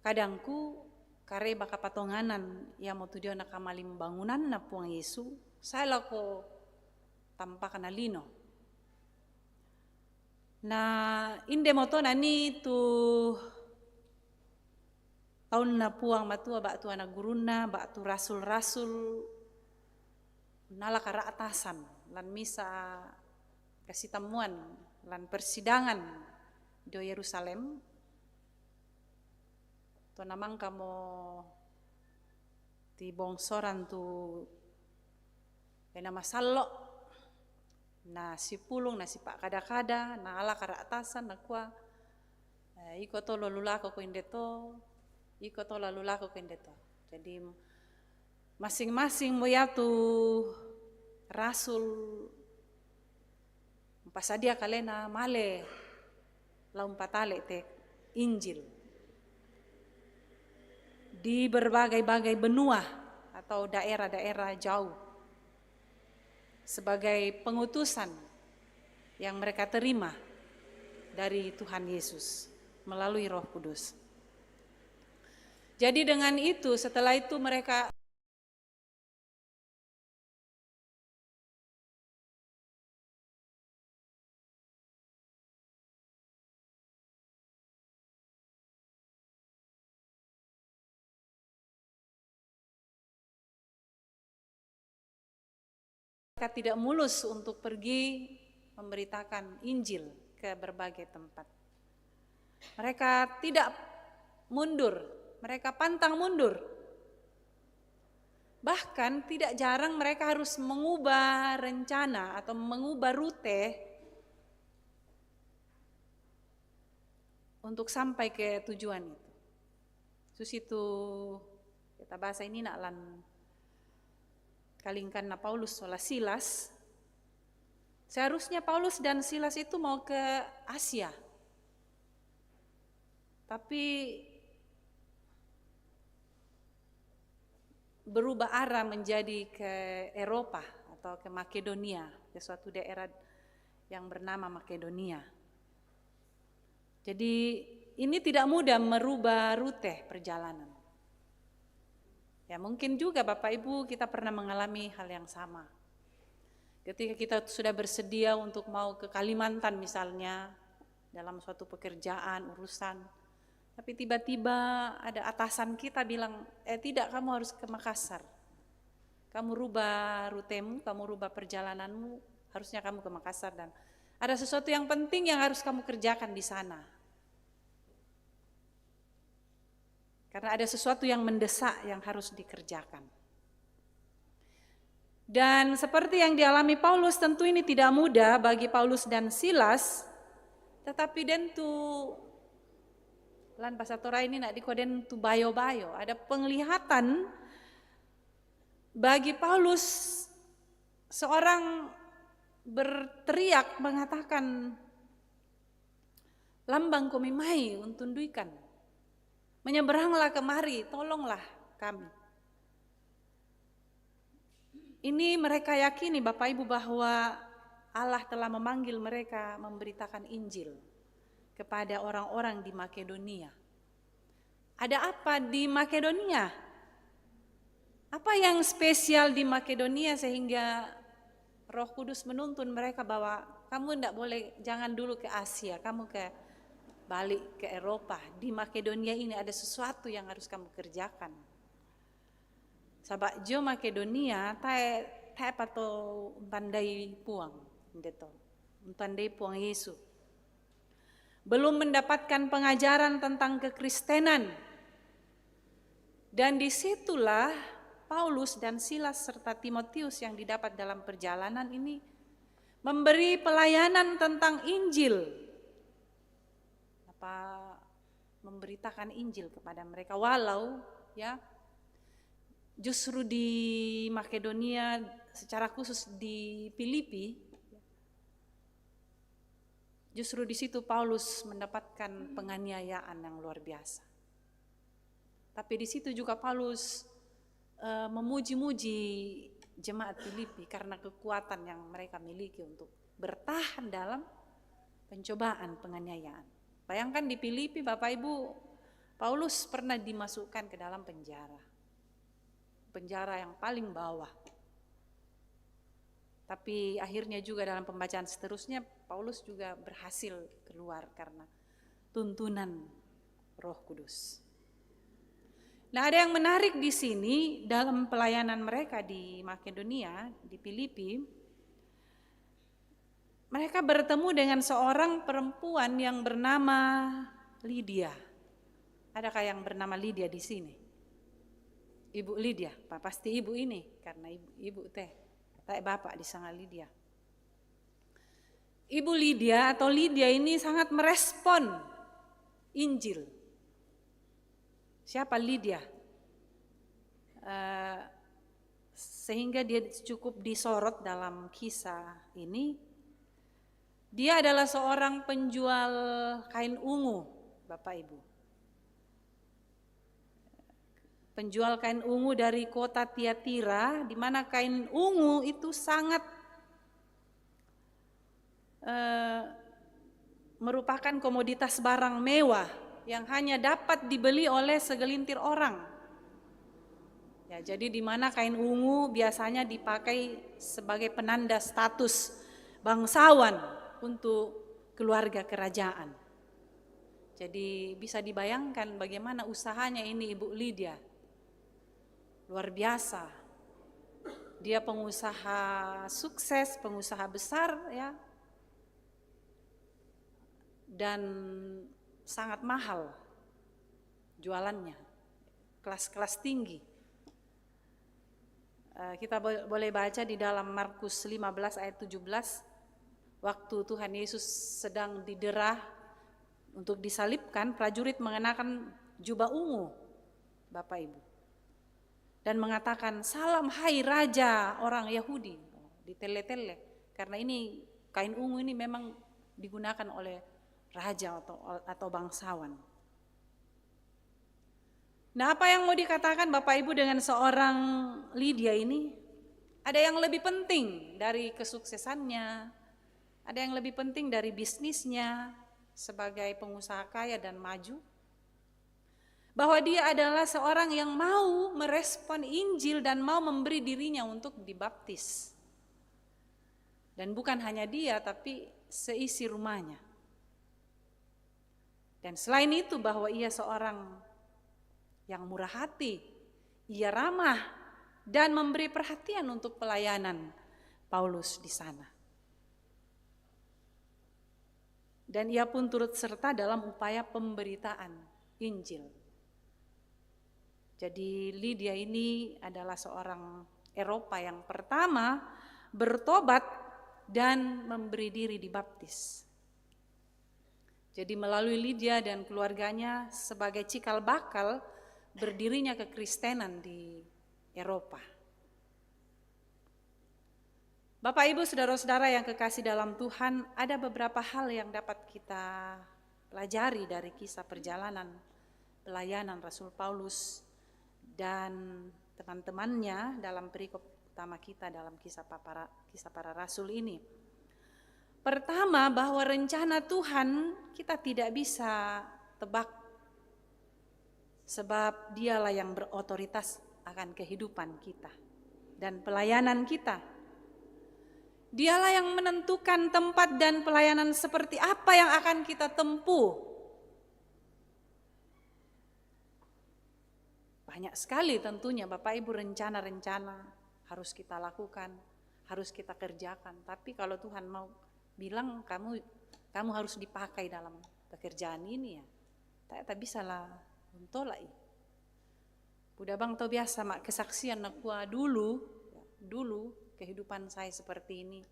kadangku, kareba kapatonganan, iamotu diona kamalimbangunanna Puang Yesu, sae lako tampakna lino. Na inde moto nani tu taunna Puang Matua ba'tu ana' gurunna, ba'tu rasul-rasul, nala kara'tasan, lan misa' kasitammuan, lan persidangan dio Yerusalem, tonna mangkamo tibongsoran tu ena masallo', na sipulung, na sipa'kada-kada, na ala kara'tasan, nakua, eh, "Iko to lalu lako ko inde to, iko to lalu lako ko inde to." Jadi, masing-masing mo iatu rasul umpasadia kalena male la umpatale te Injil di berbagai-bagai benua atau daerah-daerah jauh sebagai pengutusan yang mereka terima dari Tuhan Yesus melalui Roh Kudus. Jadi dengan itu, setelah itu mereka mereka tidak mulus untuk pergi memberitakan Injil ke berbagai tempat. Mereka tidak mundur, mereka pantang mundur. Bahkan tidak jarang mereka harus mengubah rencana atau mengubah rute untuk sampai ke tujuan itu. Susitu kita bahasa ini nak lan kalingkanna Paulus sola Silas. Seharusnya Paulus dan Silas itu mau ke Asia. Tapi berubah arah menjadi ke Eropa atau ke Makedonia, ke suatu daerah yang bernama Makedonia. Jadi, ini tidak mudah merubah rute perjalanan. Ya, mungkin juga Bapak Ibu kita pernah mengalami hal yang sama. Ketika kita sudah bersedia untuk mau ke Kalimantan misalnya, dalam suatu pekerjaan, urusan, tapi tiba-tiba ada atasan kita bilang, "Eh, tidak, kamu harus ke Makassar. Kamu rubah rutemu, kamu rubah perjalananmu, harusnya kamu ke Makassar dan ada sesuatu yang penting yang harus kamu kerjakan di sana." Karena ada sesuatu yang mendesak yang harus dikerjakan. Dan seperti yang dialami Paulus, tentu ini tidak mudah bagi Paulus dan Silas, tetapi dentu lan bahasa Toraja ini nak diko dentu bayo-bayo. Ada penglihatan bagi Paulus, seorang berteriak mengatakan, "Lambang komi mai untunduikan. Menyeberanglah kemari, tolonglah kami." Ini mereka yakini, Bapak Ibu, bahwa Allah telah memanggil mereka memberitakan Injil kepada orang-orang di Makedonia. Ada apa di Makedonia? Apa yang spesial di Makedonia sehingga Roh Kudus menuntun mereka bahwa, "Kamu ndak boleh, jangan dulu ke Asia, kamu ke balik ke Eropa. Di Makedonia ini ada sesuatu yang harus kamu kerjakan. Sabab jo Makedonia tae, tae pato untandai puang, ndeto, untandai puang Yesu. Belum mendapatkan pengajaran tentang kekristenan." Dan disitulah Paulus dan Silas serta Timotius yang didapat dalam perjalanan ini memberi pelayanan tentang Injil. Apa, memberitakan Injil kepada mereka, walau, ya, justru di Makedonia, secara khusus di Filipi, justru di situ Paulus mendapatkan penganiayaan yang luar biasa. Tapi di situ juga Paulus, eh, memuji-muji jemaat Filipi karena kekuatan yang mereka miliki untuk bertahan dalam pencobaan, penganiayaan. Bayangkan, di Filipi, Bapak Ibu, Paulus pernah dimasukkan ke dalam penjara. Penjara yang paling bawah. Tapi akhirnya juga dalam pembacaan seterusnya, Paulus juga berhasil keluar karena tuntunan Roh Kudus. Nah, ada yang menarik di sini dalam pelayanan mereka di Makedonia, di Filipi. Mereka bertemu dengan seorang perempuan yang bernama Lydia. Adakah yang bernama Lydia di sini? Ibu Lydia, pa-, pasti ibu ini, karena ibu, ibu teh, tae bapak di sana Lydia. Ibu Lydia atau Lydia ini sangat merespon Injil. Siapa Lydia? Eh, sehingga dia cukup disorot dalam kisah ini. Dia adalah seorang penjual kain ungu, Bapak Ibu. Penjual kain ungu dari kota Tiatira, di mana kain ungu itu sangat, eh, merupakan komoditas barang mewah yang hanya dapat dibeli oleh segelintir orang. Ya, jadi di mana kain ungu biasanya dipakai sebagai penanda status bangsawan untuk keluarga kerajaan. Jadi bisa dibayangkan bagaimana usahanya ini Ibu Lydia. Luar biasa. Dia pengusaha sukses, pengusaha besar, ya. Dan sangat mahal jualannya. Kelas-kelas tinggi. Eh, kita bo-, boleh baca di dalam Markus lima belas ayat tujuh belas, waktu Tuhan Yesus sedang didera untuk disalibkan, prajurit mengenakan jubah ungu, Bapak Ibu, dan mengatakan, "Salam, hai raja orang Yahudi." Ditele-tele, karena ini kain ungu ini memang digunakan oleh raja atau, atau bangsawan. Nah, apa yang mau dikatakan Bapak Ibu dengan seorang Lydia ini? Ada yang lebih penting dari kesuksesannya, ada yang lebih penting dari bisnisnya sebagai pengusaha kaya dan maju, bahwa dia adalah seorang yang mau merespon Injil dan mau memberi dirinya untuk dibaptis. Dan bukan hanya dia, tapi seisi rumahnya. Dan selain itu, bahwa ia seorang yang murah hati, ia ramah dan memberi perhatian untuk pelayanan Paulus di sana. Dan ia pun turut serta dalam upaya pemberitaan Injil. Jadi Lydia ini adalah seorang Eropa yang pertama bertobat dan memberi diri dibaptis. Jadi melalui Lydia dan keluarganya sebagai cikal bakal berdirinya kekristenan di Eropa. Bapak, Ibu, saudara-saudara yang kekasih dalam Tuhan, ada beberapa hal yang dapat kita pelajari dari kisah perjalanan pelayanan Rasul Paulus dan teman-temannya dalam perikop utama kita dalam kisah para, kisah para rasul ini. Pertama, bahwa rencana Tuhan kita tidak bisa tebak, sebab dialah yang berotoritas akan kehidupan kita dan pelayanan kita. Dialah yang menentukan tempat dan pelayanan seperti apa yang akan kita tempuh. Banyak sekali tentunya Bapak Ibu rencana-rencana harus kita lakukan, harus kita kerjakan. Tapi kalau Tuhan mau bilang kamu kamu harus dipakai dalam pekerjaan ini ya, tak tak bisa lah untuk lah. Udah bang tau biasa mak kesaksian nakua dulu, dulu kehidupan saya seperti ini.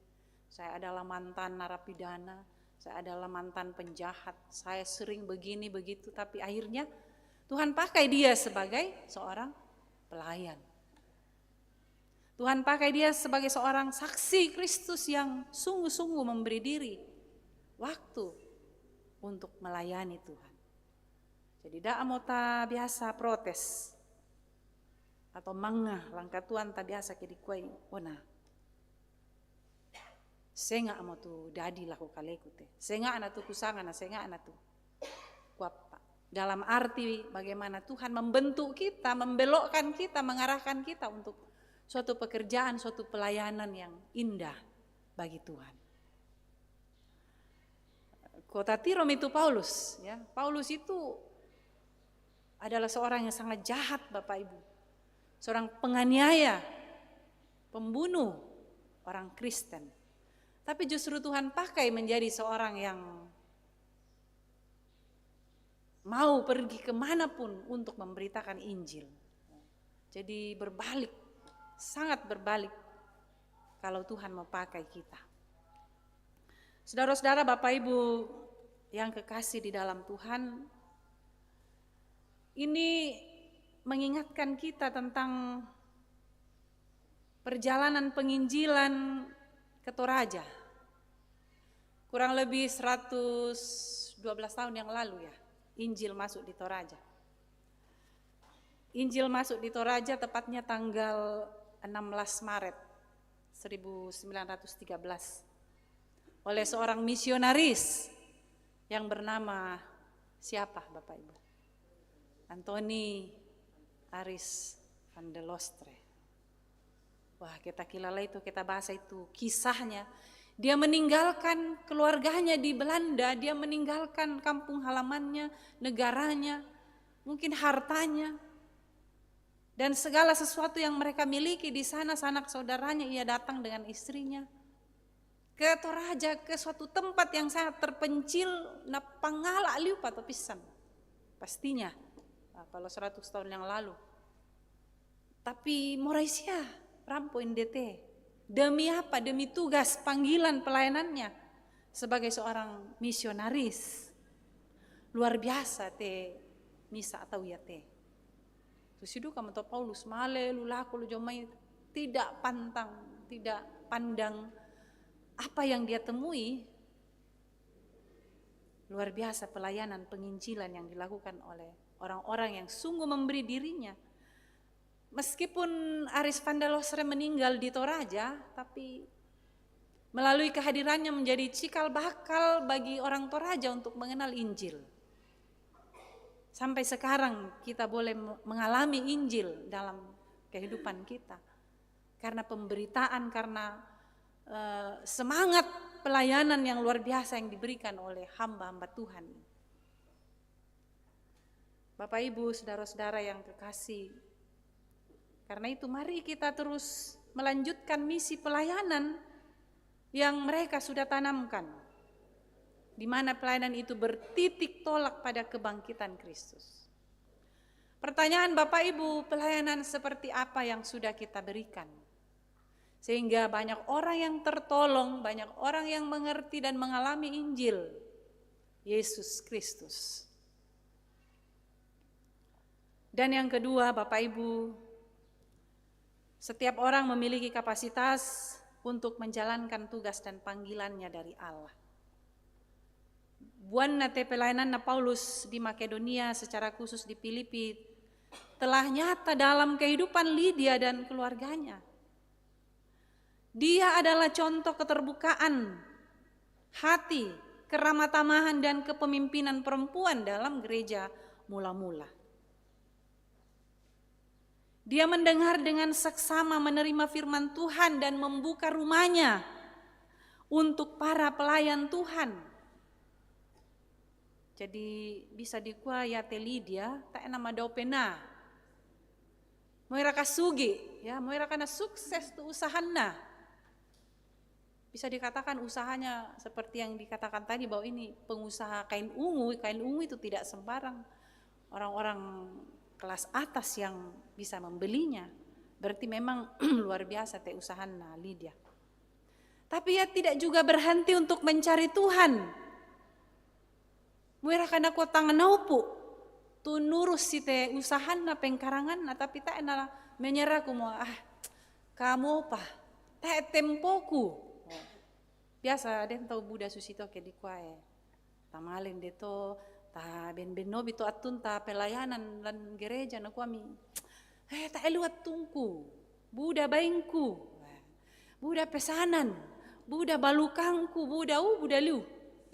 Saya adalah mantan narapidana, saya adalah mantan penjahat, saya sering begini begitu, tapi akhirnya Tuhan pakai dia sebagai seorang pelayan. Tuhan pakai dia sebagai seorang saksi Kristus yang sungguh-sungguh memberi diri, waktu untuk melayani Tuhan. Jadi dak mau ta biasa protes atau manga langkah Tuhan ta biasa ke dikuai, ona. Senga amo tu dadi laku kaleku te. Senga ana tu kusanga na senga ana tu kuapa. Dalam arti bagaimana Tuhan membentuk kita, membelokkan kita, mengarahkan kita untuk suatu pekerjaan, suatu pelayanan yang indah bagi Tuhan. Kota Tiro itu Paulus, ya. Paulus itu adalah seorang yang sangat jahat, Bapak Ibu. Seorang penganiaya, pembunuh orang Kristen. Tapi justru Tuhan pakai menjadi seorang yang mau pergi kemanapun untuk memberitakan Injil. Jadi berbalik, sangat berbalik kalau Tuhan mau pakai kita. Saudara-saudara, Bapak Ibu yang kekasih di dalam Tuhan, ini mengingatkan kita tentang perjalanan penginjilan ke Toraja. Kurang lebih seratus dua belas tahun yang lalu ya, Injil masuk di Toraja. Injil masuk di Toraja tepatnya tanggal enam belas Maret seribu sembilan ratus tiga belas oleh seorang misionaris yang bernama siapa, Bapak Ibu? Antoni Aris van der Lostre. Wah, kita kilala itu, kita bahasa itu kisahnya. Dia meninggalkan keluarganya di Belanda, dia meninggalkan kampung halamannya, negaranya, mungkin hartanya, dan segala sesuatu yang mereka miliki di sana, sanak saudaranya, ia datang dengan istrinya ke Toraja, ke suatu tempat yang sangat terpencil, na pangala liu pa to pisan. Pastinya, nah, kalau seratus tahun yang lalu. Tapi mo rai sia rampo inde te. Demi apa? Demi tugas panggilan pelayanannya sebagai seorang misionaris. Luar biasa te misa atau ya te. Tu si duka mo to Paulus male lu lako lu jomai, tidak pantang, tidak pandang apa yang dia temui. Luar biasa pelayanan penginjilan yang dilakukan oleh orang-orang yang sungguh memberi dirinya. Meskipun Aris van der Losre meninggal di Toraja, tapi melalui kehadirannya menjadi cikal bakal bagi orang Toraja untuk mengenal Injil. Sampai sekarang kita boleh mengalami Injil dalam kehidupan kita. Karena pemberitaan, karena uh, semangat pelayanan yang luar biasa yang diberikan oleh hamba-hamba Tuhan. Bapak Ibu, saudara-saudara yang kekasih, karena itu mari kita terus melanjutkan misi pelayanan yang mereka sudah tanamkan, di mana pelayanan itu bertitik tolak pada kebangkitan Kristus. Pertanyaan Bapak Ibu, pelayanan seperti apa yang sudah kita berikan? Sehingga banyak orang yang tertolong, banyak orang yang mengerti dan mengalami Injil Yesus Kristus. Dan yang kedua, Bapak Ibu, setiap orang memiliki kapasitas untuk menjalankan tugas dan panggilannya dari Allah. Buanna te pelayananna Paulus di Makedonia, secara khusus di Filipi, telah nyata dalam kehidupan Lidia dan keluarganya. Dia adalah contoh keterbukaan hati, keramatamahan, dan kepemimpinan perempuan dalam gereja mula-mula. Dia mendengar dengan seksama, menerima firman Tuhan, dan membuka rumahnya untuk para pelayan Tuhan. Jadi bisa dikua ya te Lidia, ta ena madau pena. Moira kasugi, ya, moira kana sukses tu usahanna. Bisa dikatakan usahanya seperti yang dikatakan tadi, bahwa ini pengusaha kain ungu. Kain ungu itu tidak sembarang, orang-orang kelas atas yang bisa membelinya. Berarti memang luar biasa te usahanna Lidia. Tapi ia tidak juga berhenti untuk mencari Tuhan. Moira kana kua tangan naupu tu nurus si te usahanna, pengkaranganna, tapi ta ena menyerah, ku mo, ah, kamu apa? Ta tempoku. Biasa den tau Buda susito ke dikua e. Tamalen de to, ta ben-ben nobi to attun ta pelayanan lan gereja, na kuami. Eh, ta elu attungku. Buda baingku. Buda pesanan. Buda balukangku, buda u, buda lu.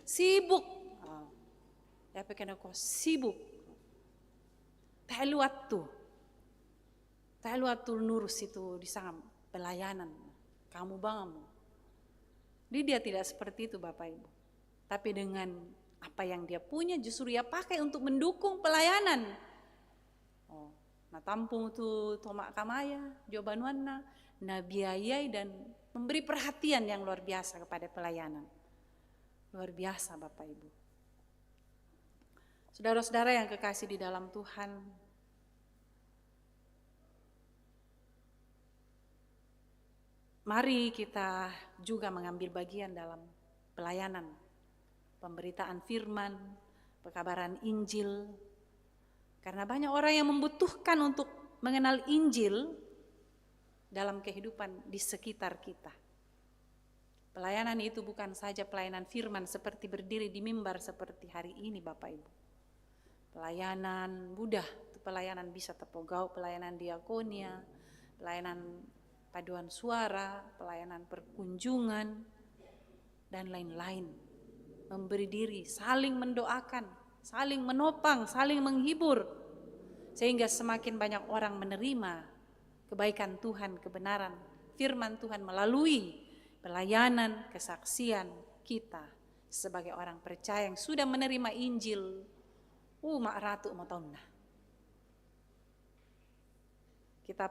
Sibuk. Ah. Ya pekena ko sibuk. Ta elu attu. Ta elu attu nurus itu di sana pelayanan. Kamu bangamu. Jadi dia tidak seperti itu, Bapak Ibu. Tapi dengan apa yang dia punya justru ia pakai untuk mendukung pelayanan. Oh, na tampung tu toma kamaya, jo banuanna, na biayai dan memberi perhatian yang luar biasa kepada pelayanan. Luar biasa, Bapak Ibu. Saudara-saudara yang kekasih di dalam Tuhan, mari kita juga mengambil bagian dalam pelayanan, pemberitaan firman, pekabaran Injil. Karena banyak orang yang membutuhkan untuk mengenal Injil dalam kehidupan di sekitar kita. Pelayanan itu bukan saja pelayanan firman seperti berdiri di mimbar seperti hari ini, Bapak Ibu. Pelayanan buda, tu pelayanan bisa tepogau, pelayanan diakonia, pelayanan paduan suara, pelayanan perkunjungan, dan lain-lain. Memberi diri, saling mendoakan, saling menopang, saling menghibur, sehingga semakin banyak orang menerima kebaikan Tuhan, kebenaran firman Tuhan melalui pelayanan, kesaksian kita sebagai orang percaya yang sudah menerima Injil. Uh, mak ratu mau tahu nah. Kita,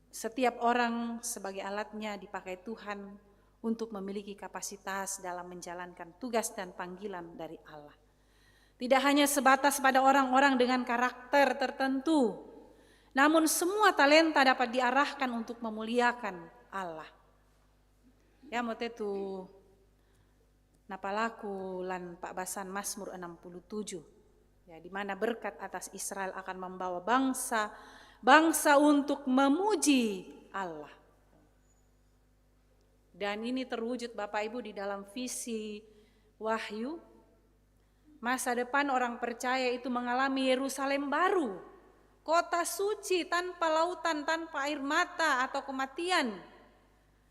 setiap orang sebagai alatnya dipakai Tuhan untuk memiliki kapasitas dalam menjalankan tugas dan panggilan dari Allah. Tidak hanya sebatas pada orang-orang dengan karakter tertentu, namun semua talenta dapat diarahkan untuk memuliakan Allah. Ya, mote tu napalaku lan pa'basan Mazmur enam puluh tujuh. Ya, di mana berkat atas Israel akan membawa bangsa, bangsa untuk memuji Allah. Dan ini terwujud, Bapak Ibu, di dalam visi Wahyu Masa depan orang percaya itu mengalami Yerusalem baru, kota suci tanpa lautan, tanpa air mata atau kematian,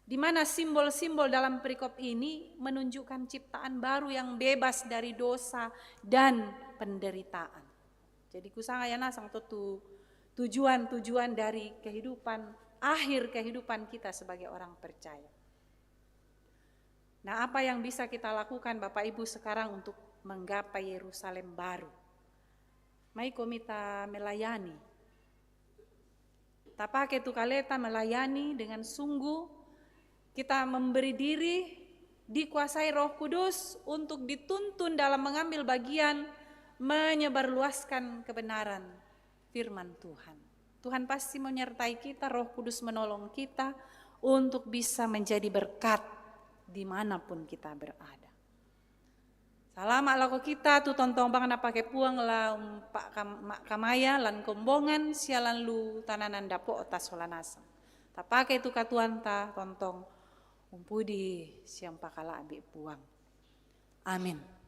di mana simbol-simbol dalam perikop ini menunjukkan ciptaan baru yang bebas dari dosa dan penderitaan. Jadi kusanga ya nasang to tu tujuan-tujuan dari kehidupan, akhir kehidupan kita sebagai orang percaya. Nah, apa yang bisa kita lakukan Bapak Ibu sekarang untuk menggapai Yerusalem baru? Mai ko mita melayani. Ta pake tu kaleta melayani dengan sungguh, kita memberi diri, dikuasai Roh Kudus untuk dituntun dalam mengambil bagian menyebarluaskan kebenaran firman Tuhan. Tuhan pasti menyertai kita, Roh Kudus menolong kita untuk bisa menjadi berkat dimanapun kita berada. Salama lako kita tu tontong bang na pake puang la umpa kam, ma, kamaya lan kombongan sia lan lu tananan dapo ta sola nasang. Ta pake tu katuanta tontong umpudi sia umpakalabi puang. Amin.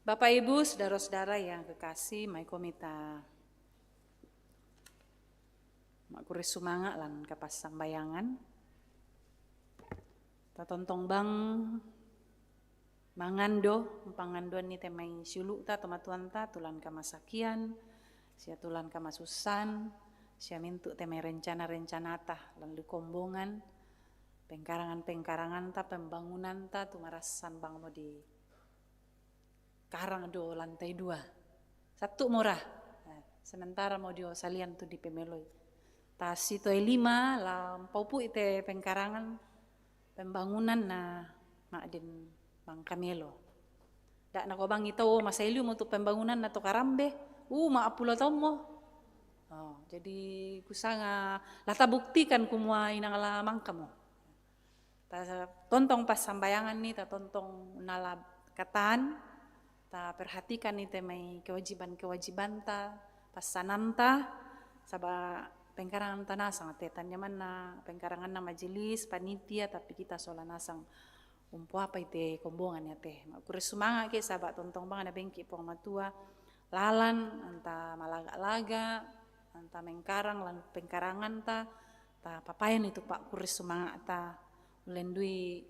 Bapak Ibu, saudara-saudara yang kekasih, mai ko mita makure sumanga lan kapassambayangan. Ta tontong bang mangan do, panganduan ni te mai siulu ta tomatuanta, tulan kamasakian, sia tulan kamasussan, sia mintu te mai rencana-rencanata, lan lu kombongan, pengkarangan-pengkaranganta, pembangunanta, tu marassan bang mo di karang do lantai dua. Satu mora. Nah, sementara mo dio salian tu di pemeloi. Ta sitoe lima la mpaupu ite pengkarangan pembangunan na ma'din bang kamelo. Da na ko bang ito masai liu mo tu pembangunan na to karambe. Uh, ma appulo taun mo. Oh, jadi kusanga la tabuktikan kumua inang la mangka mo. Ta tontong passambayangan ni, ta tontong nala katan, ta perhatikan ni te mai kewajiban-kewajibanta, passananta, saba pengkarangan ta nasang te tanyamanna pengkaranganna majelis, panitia, tapi kita sola nasang umpu apa ite kombongan ya te. Makure sumanga ke saba tontong bang na bengki Puang Matua, lalan anta malaga-laga, anta mengkarang lan pengkaranganta, ta papayan itu pakure sumanga'ta ulendui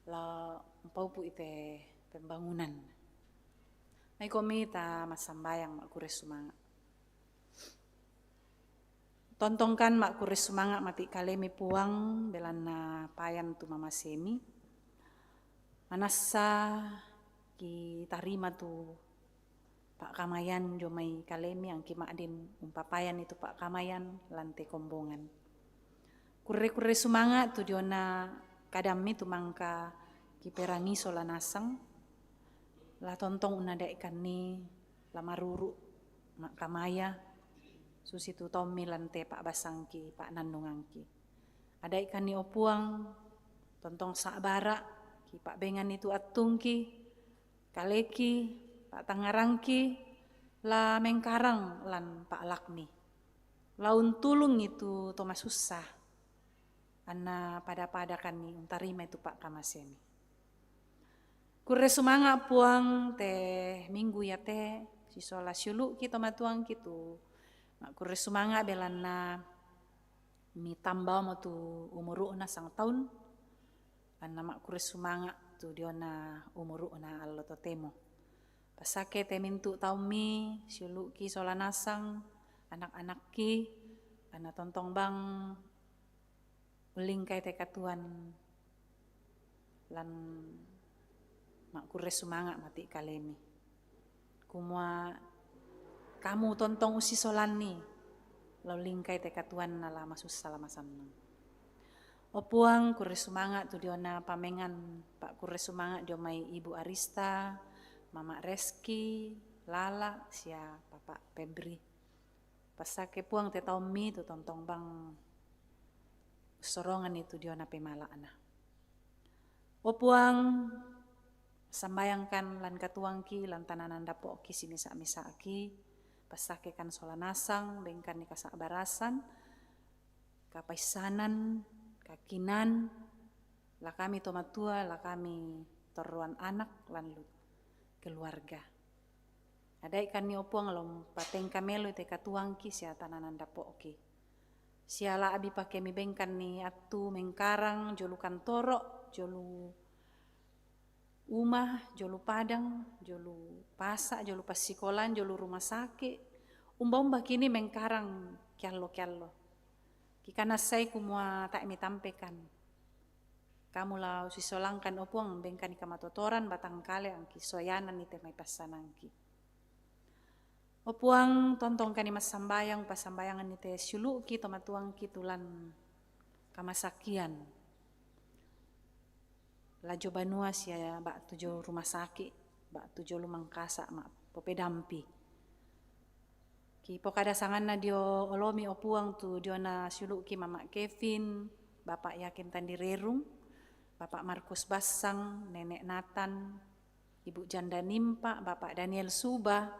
la mpaupu ite pembangunan. Mai ko mita massambayang makure sumanga. Tontongkan makure sumanga mati kalemi Puang, belanna payan tu mamasemi. Manassa ki tarima tu pakamayan dio mai kalemi angki ma'din umpapayan itu pakamayan lan te kombongan. Kurre-kurre sumanga tu diona kadammi tu mangka kiperangi sola nasang, la tontong unadaikanni la maruru makkamaya, susitu tommi lan te pa'basangki, pa'nannungangki. Adaikanni o Puang, tontong sa'bara, kipa'benganni tu attungki, kaleki, pa'tangngarangki, la mengkarang lan pa'lakmi. La untulungi tu to masussa, anna pada-padakanni untarimai tu pa'kamasemi. Kurre sumanga Puang te minggu ya te, sisola siulu'ki to matuangki tu, makkurre sumanga belanna mitambao mo tu umuru'na sangtaun, anna makkurre sumanga tu diona umuru'na allo totemo. Pasake te mintu taummi siulu'ki sola nasang, anak-anakki, anna tontong bang ullingkai te katuoan lan makkurre sumanga mati kalemi. Kumua kamu tontong ussisolanni, la ullingkai te katuoanna la masussa la masannang. O Puang, kurre sumanga tu diona pamengan, pakkurre sumanga dio mai Ibu Arista, Mama Reski, Lala, sia Papa Febri. Pasake Puang te taummi tu tontong bang ussoronganni tu diona pemala'na. O Puang, Sambayangkan lan katuangki, lan tananan dapo'ki simisa-misa'ki, passakekan sola nasang, bengkan ni kasa'barasan, kapaissanan, kakinan, la kami tomatua, la kami torroan anak, lan lu-, keluarga. Adaikan ni o Puang la umpatengka melo te katuangki sia tananan dapo'ki. Sia la'bi pake mibengkan ni attu mengkarang, jolo kantoro, jolo uma, jolo padang, jolo pasa, jolo passikolan, jolo rumah sakit, umba-umba kini mengkarang kiallo-kiallo. Kikanassai kumua tae mitampekan. Kamu la usisolangkan o Puang, bengkan ni kamatotoran, batangkale angki soyanan ni te mai passanangki. O Puang, tontongkani massambayang, passambayangan ni te siulu'ki tomatuangki tulan kamasakian. La jo banua sia ba'tu jo rumah sakit, ba'tu jo lumangkasa ma popedampi. Kipokada sanganna dio olomi o Puang tu diona siulu'ki Mama Kevin, Bapak Yakin Tandirerung, Bapak Markus Bassang, Nenek Nathan, Ibu Janda Nimpa, Bapak Daniel Suba,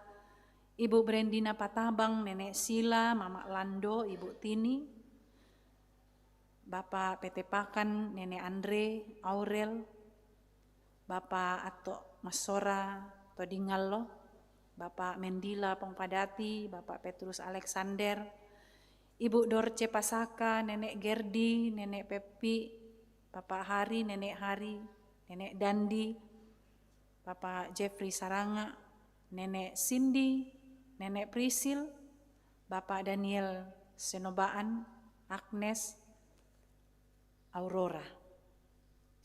Ibu Brendina Patabang, Nenek Sila, Mama Lando, Ibu Tini, Bapak Petepakan, Nenek Andre, Aurel, Bapak Ato Massora Todingallo, Bapak Mendila Pongpadati, Bapak Petrus Alexander, Ibu Dorce Pasaka, Nenek Gerdi, Nenek Peppi, Bapak Hari, Nenek Hari, Nenek Dandi, Bapak Jeffrey Saranga, Nenek Cindy, Nenek Prisil, Bapak Daniel Senobaan, Agnes, Aurora.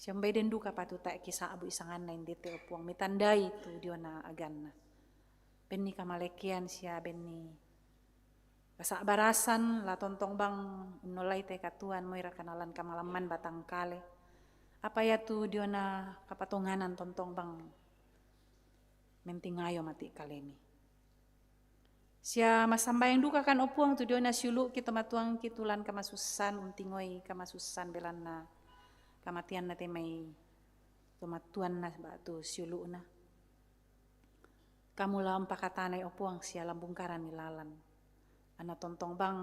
Siambai den duka patuta kisa'bu isanganna indete o Puang, mitandai tu diona aganna. Benni kamalekean sia benni kasa'barasan, la tontong bang unnolai te katuoan moi rakanalan kamalamman batangkale. Apa ia tu diona kapatonganan tontong bang mentingayo mati kalemi. Sia massambayang dukakan o Puang tu diona siulu'ki tomatuangki tulan kamasussan, untingoi kamasussan belanna kamatianna te mai tomatuanna ba'tu siulu'na. Kamu la umpakatanai o Puang sia lambungkaran ni lalan. Anna tontong bang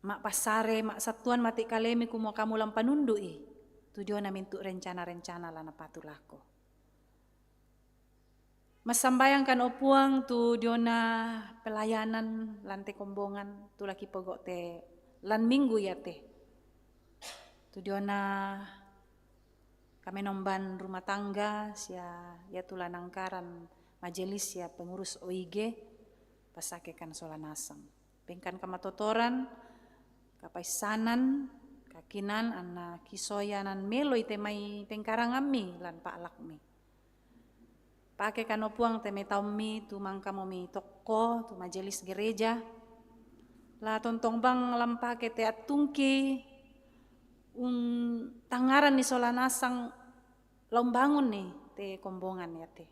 ma'passare, ma'sattuan mati kalemi kumua kamu la umpanundu'i tu diona mintu rencana-rencana la napatu lako. Massambayangkan o Puang tu diona pelayanan lan te kombongan, tu la kipogo te lan minggu iate. Tu diona kamenomban rumah tangga, sia ia tu la nangkaran majelis sia pengurus O I G, passakekan sola nasang. Bengkan kamatotoran, kapaissanan, kakinan, anna kisoyanan meloi te mai pengkarangammi lan pa'lakmi. Pakekan o Puang te mai taummi tu mangkamo mitokko, tu majelis gereja. La tontong bang la umpake te attungki, untangngaran ni sola nasang la umbangun ni te kombongan iate.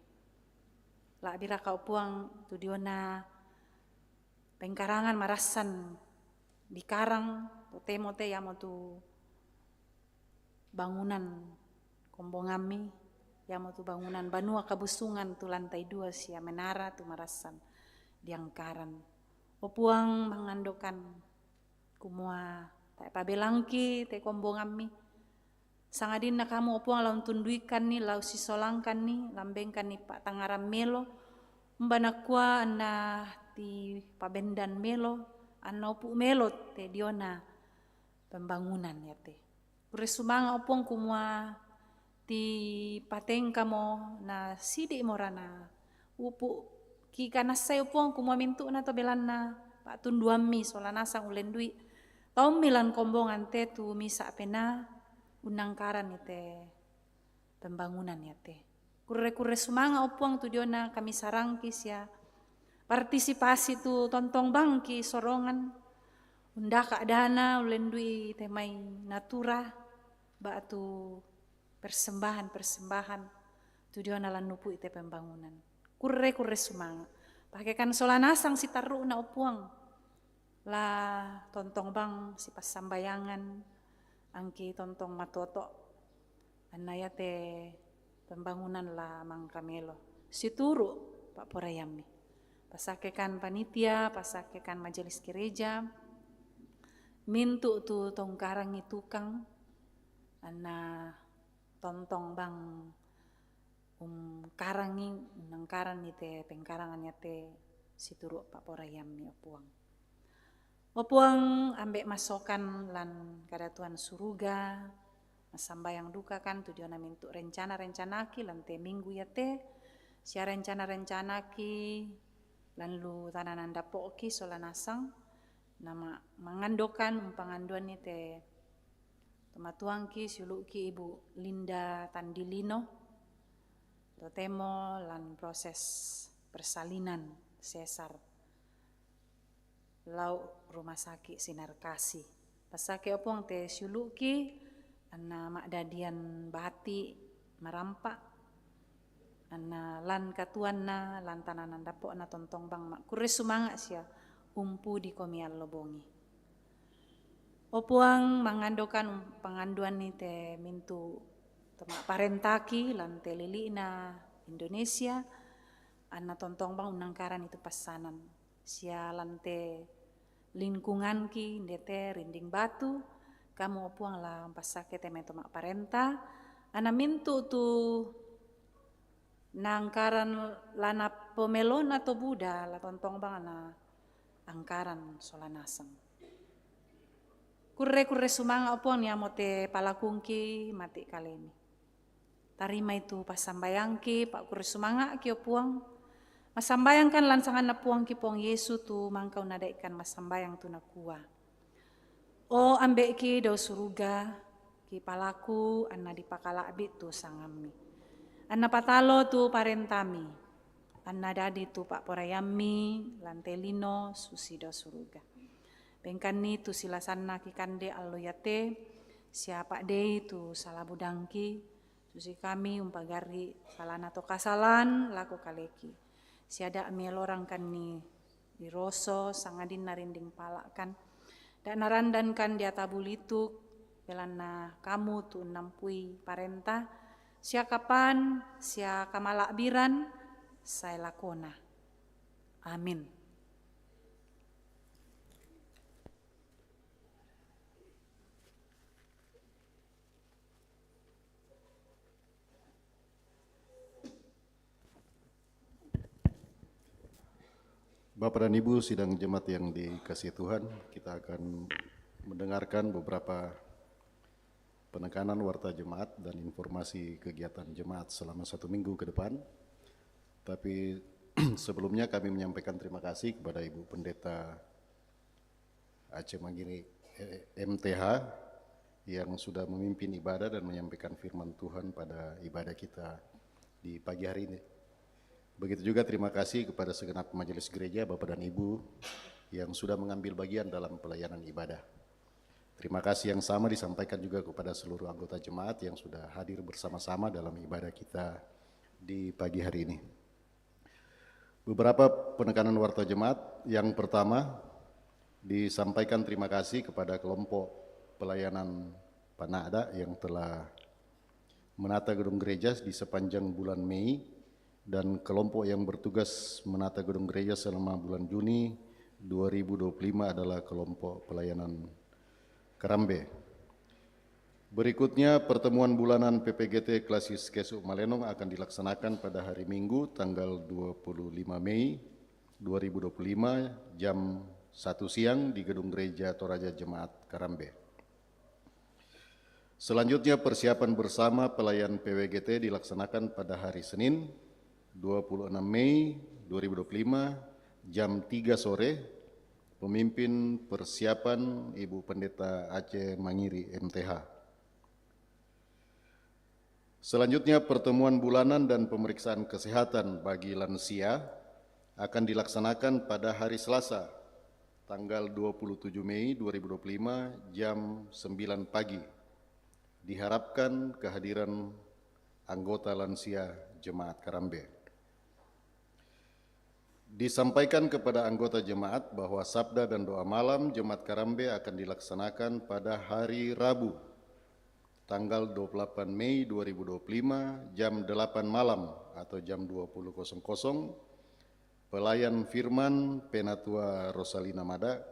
La'biraka o Puang tu diona pengkarangan marassan dikarang, totemo te iamo tu bangunan kombongammi, iamo tu bangunan banua kabusungan tu lantai dua sia menara tu marassan diangkaran. O Puang, mangandokan kumua tae pabelangki te kombongammi. Sangadinna kamu o Puang la untunduikanni, la usisolangkanni, la umbengkanni pa'tangngaran melo, umba nakua anna ti pabendan melo, anna upu melo te diona pembangunan iate. Kurre sumanga o Puang kumua ti patengkamo na sidi'mo rana upu kikanassai o Puang kumua mintu'na to belanna pa'tunduammi sola nasang ullendui taummi lan kombongan te tu misa pena unnangkaran ni te pembangunan iate. Kurre-kurre sumanga o Puang tu diona kamisarangki sia partisipasi tu tontong bangki sorongan undaka dana ullendui te mai natura ba'tu persembahan-persembahan tu diona lannupu te pembangunan. Kurre-kurre sumanga. Pakekan sola nasang sitarru'na o Puang. La tontong bang sipassambayangan, angki tontong matoto. Anna yate pembangunan la mangkamelo situru' pa'poraiammi. Passakekan panitia, passakekan majelis gereja, mintu' tu tongkarangi tukang, anna tontong bang ungkarangi, ungkaranni te pengkarangan yate situru' pa'poraiammi, o Puang. O Puang, ambe' masokan lan kadatuan suruga, massambayang dukakan tu diona mintu' rencana-rencanaki lan te minggu yate, sia rencana-rencanaki lan lu tananan dappo'ki sola nasang, na ma-, mangandokan umpanganduanni te tomatuangki siulu'ki Ibu Linda Tandilino, totemo lan proses persalinan sesar lau' rumah sakit Sinar Kasih. Passake, o Puang, te siulu'ki, anna ma'dadian bati' marampa', anna lan katuanna, lan tananan dappo'na tontong bang ma'kurre sumanga' sia umpudiko' mi allo bongi. O Puang, mangandokan umpanganduanni te mintu' to ma'parentaki lan te lili'na Indonesia, anna tontong bang unnangkaranni tu passanan. Sia lan te lingkunganki, inde te Rinding Batu, kamu, o Puang, la umpassake te mai to ma'parenta, anna mintu' tu naangkaran la napomelona to buda, la tontong bang na angkaran sola nasang. Kurre-kurre sumanga', o Puang, niamo te palakungki mati' kalemi. Tarimai tu passambayangki, pa'kurre sumanga'ki, o Puang. Massambayangkan lan sanganna Puangki Puang Yesu tu mangka unnadaikan massambayang tu nakua, O Ambe'ki dao suruga, kipalaku anna dipakala'bi' tu sangammi. Anna patalo tu parentami, anna dadi tu pa'poraiammi lan te lino susi dao suruga. Bengkanni tu silasanna kikande allo iate, sia pa'dei tu sala budangki, susi kami umpagarri' salana to kasalan lako kaleki. Sia da' mielorangkanni diroso sangadinna rinding pala'kan. Da' narandankan diata bulituk, belanna kamu tu unnampui parenta, sia kapan, sia kamala'biran, sae lakona. Amin. Bapak dan Ibu sidang jemaat yang dikasihi Tuhan, kita akan mendengarkan beberapa penekanan warta jemaat dan informasi kegiatan jemaat selama satu minggu ke depan. Tapi sebelumnya kami menyampaikan terima kasih kepada Ibu Pendeta Aceh Mangiri, eh, M T H, yang sudah memimpin ibadah dan menyampaikan firman Tuhan pada ibadah kita di pagi hari ini. Begitu juga terima kasih kepada segenap majelis gereja, Bapak dan Ibu, yang sudah mengambil bagian dalam pelayanan ibadah. Terima kasih yang sama disampaikan juga kepada seluruh anggota jemaat yang sudah hadir bersama-sama dalam ibadah kita di pagi hari ini. Beberapa penekanan warta jemaat. Yang pertama, disampaikan terima kasih kepada kelompok pelayanan Pana'da yang telah menata gedung gereja di sepanjang bulan Mei, dan kelompok yang bertugas menata gedung gereja selama bulan Juni dua ribu dua puluh lima adalah kelompok pelayanan Karambe. Berikutnya, pertemuan bulanan P P G T Klasis Kesu Malenong akan dilaksanakan pada hari Minggu, tanggal dua puluh lima Mei dua ribu dua puluh lima, jam satu siang di Gedung Gereja Toraja Jemaat Karambe. Selanjutnya, persiapan bersama pelayan P W G T dilaksanakan pada hari Senin, dua puluh enam Mei dua ribu dua puluh lima, jam tiga sore, pemimpin persiapan Ibu Pendeta Aceh Mangiri, M T H. Selanjutnya, pertemuan bulanan dan pemeriksaan kesehatan bagi lansia akan dilaksanakan pada hari Selasa, tanggal dua puluh tujuh Mei dua ribu dua puluh lima, jam sembilan pagi. Diharapkan kehadiran anggota lansia Jemaat Karambe. Disampaikan kepada anggota jemaat bahwa sabda dan doa malam Jemaat Karambe akan dilaksanakan pada hari Rabu, tanggal dua puluh delapan Mei dua ribu dua puluh lima, jam delapan malam atau jam dua puluh kosong kosong, pelayan firman Penatua Rosalina Mada,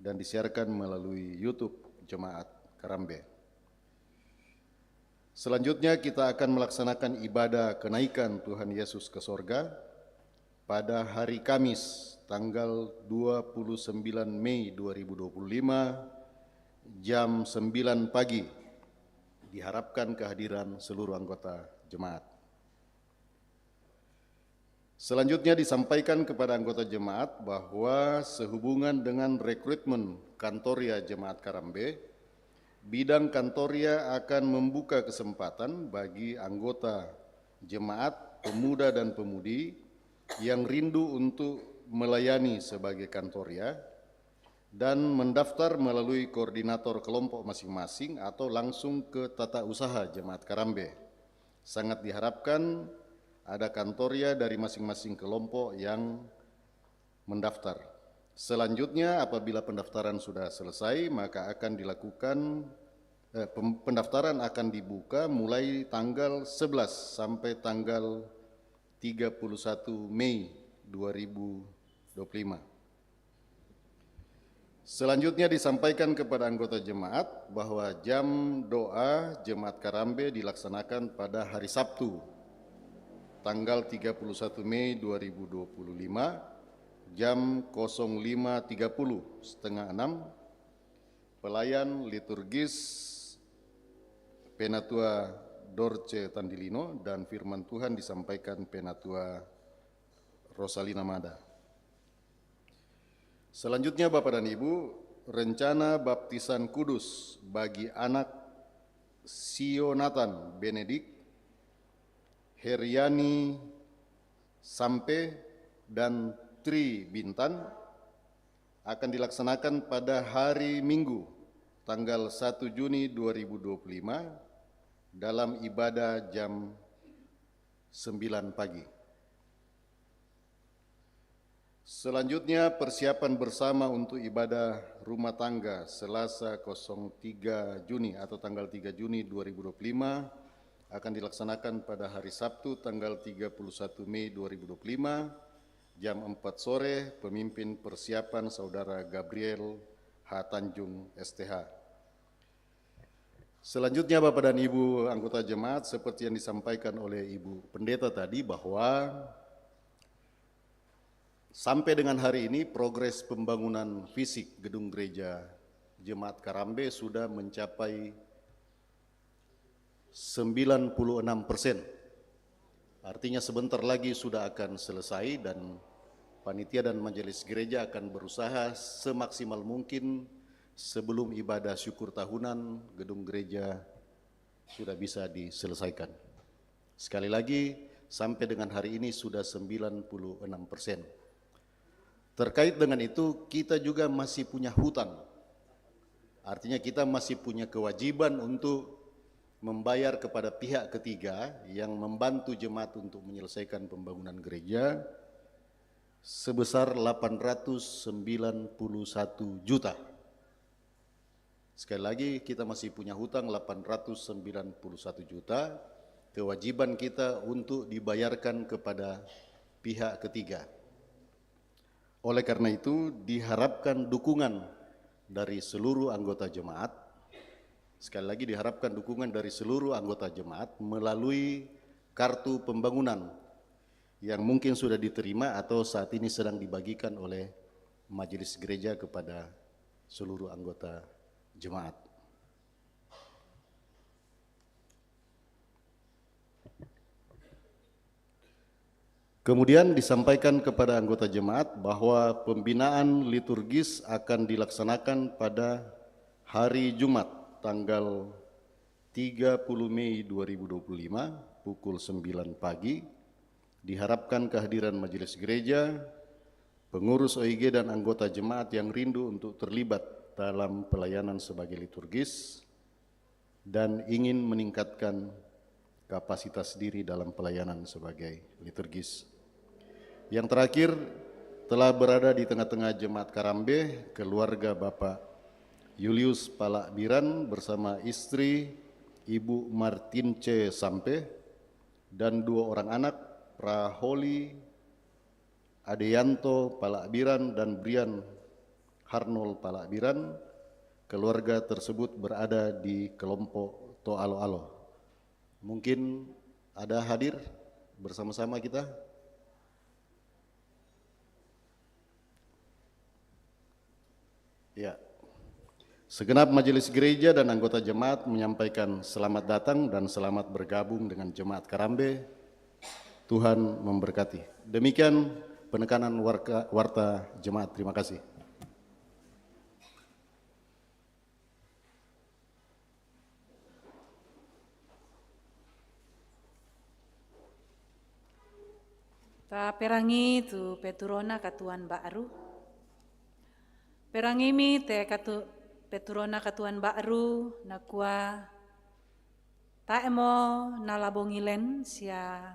dan disiarkan melalui YouTube Jemaat Karambe. Selanjutnya, kita akan melaksanakan ibadah kenaikan Tuhan Yesus ke sorga pada hari Kamis, tanggal dua puluh sembilan Mei dua ribu dua puluh lima, jam sembilan pagi. Diharapkan kehadiran seluruh anggota jemaat. Selanjutnya, disampaikan kepada anggota jemaat bahwa sehubungan dengan rekrutmen Kantoria Jemaat Karambe, bidang Kantoria akan membuka kesempatan bagi anggota jemaat, pemuda dan pemudi yang rindu untuk melayani sebagai Kantoria dan mendaftar melalui koordinator kelompok masing-masing atau langsung ke tata usaha Jemaat Karambe. Sangat diharapkan ada Kantoria dari masing-masing kelompok yang mendaftar. Selanjutnya, apabila pendaftaran sudah selesai, maka akan dilakukan, eh, pem-, pendaftaran akan dibuka mulai tanggal sebelas sampai tanggal tiga puluh satu Mei dua ribu dua puluh lima. Selanjutnya, disampaikan kepada anggota jemaat bahwa jam doa Jemaat Karambe dilaksanakan pada hari Sabtu, tanggal tiga puluh satu Mei dua ribu dua puluh lima, jam kosong lima tiga puluh, setengah enam. Pelayan liturgis Penatua Dorce Tandilino dan firman Tuhan disampaikan Penatua Rosalina Mada. Selanjutnya, Bapak dan Ibu, rencana baptisan kudus bagi anak Sionatan Benedik, Heriani Sampe, dan Tri Bintan akan dilaksanakan pada hari Minggu, tanggal satu Juni dua ribu dua puluh lima, dalam ibadah jam sembilan pagi. Selanjutnya, persiapan bersama untuk ibadah rumah tangga Selasa kosong tiga Juni atau tanggal tiga Juni dua ribu dua puluh lima akan dilaksanakan pada hari Sabtu, tanggal tiga puluh satu Mei dua ribu dua puluh lima, jam empat sore, pemimpin persiapan Saudara Gabriel H Tanjung, S T H. Selanjutnya, Bapak dan Ibu anggota jemaat, seperti yang disampaikan oleh Ibu Pendeta tadi, bahwa sampai dengan hari ini progres pembangunan fisik gedung gereja Jemaat Karambe sudah mencapai sembilan puluh enam persen. Artinya, sebentar lagi sudah akan selesai dan panitia dan majelis gereja akan berusaha semaksimal mungkin sebelum ibadah syukur tahunan gedung gereja sudah bisa diselesaikan. Sekali lagi, sampai dengan hari ini sudah sembilan puluh enam persen. Terkait dengan itu, kita juga masih punya hutang. Artinya, kita masih punya kewajiban untuk membayar kepada pihak ketiga yang membantu jemaat untuk menyelesaikan pembangunan gereja sebesar delapan ratus sembilan puluh satu juta. Sekali lagi, kita masih punya hutang delapan ratus sembilan puluh satu juta, kewajiban kita untuk dibayarkan kepada pihak ketiga. Oleh karena itu, diharapkan dukungan dari seluruh anggota jemaat. Sekali lagi, diharapkan dukungan dari seluruh anggota jemaat melalui kartu pembangunan yang mungkin sudah diterima atau saat ini sedang dibagikan oleh majelis gereja kepada seluruh anggota jemaat. Kemudian disampaikan kepada anggota jemaat bahwa pembinaan liturgis akan dilaksanakan pada hari Jumat, tanggal tiga puluh Mei dua ribu dua puluh lima, pukul sembilan pagi. Diharapkan kehadiran majelis gereja, pengurus O I G, dan anggota jemaat yang rindu untuk terlibat dalam pelayanan sebagai liturgis dan ingin meningkatkan kapasitas diri dalam pelayanan sebagai liturgis. Yang terakhir, telah berada di tengah-tengah jemaat Karambe keluarga Bapak Julius Palakbiran bersama istri, Ibu Martince Sampe, dan dua orang anak, Praholi Adeyanto Palakbiran dan Brian Harnol Palakbiran. Keluarga tersebut berada di kelompok To'alo-alo. Mungkin ada hadir bersama-sama kita? Ya. Segenap majelis gereja dan anggota jemaat menyampaikan selamat datang dan selamat bergabung dengan jemaat Karambe. Tuhan memberkati. Demikian penekanan warka-, warta jemaat. Terima kasih. Taperangi tu peturona katuan ba'ru. Perangimi te katu-, peturona katuan ba'ru, nakua, tae'mo nala bongilen sia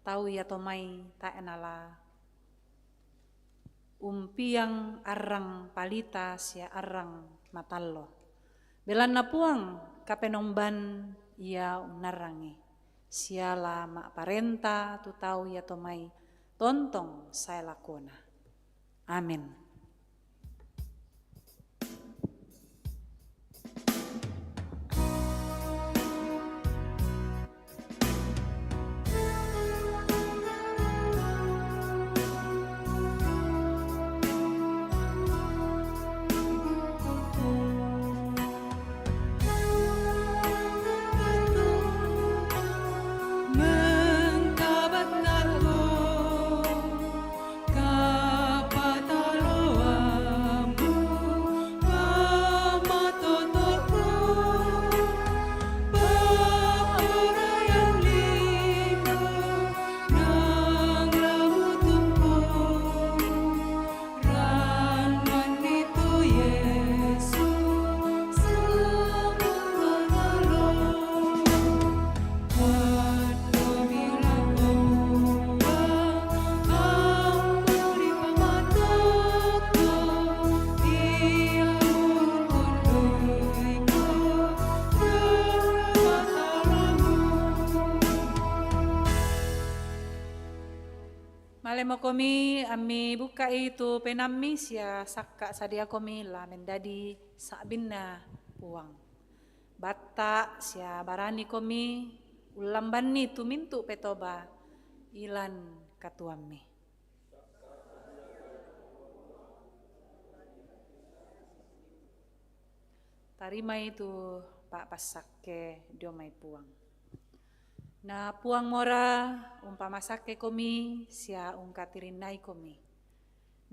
tau ia to mai tae' nala umpiang arrang palita sia arrang matallo. Belanna Puang Kapenomban ia unnarrangi, siala ma'parenta tu tau ia to mai tontong sae lakona. Amin. Malemokomi ammi bukka'i tu penaammi sia sakka' sadiakomi la mendadi sa'binna Puang. Batta' sia baranikomi ullambanni tu mintu' petoba ilan katuammi. Tarimai tu pa'passakke dio mai Puang. Na Puang mora umpamasakkekomi sia ungkatirinnaikomi.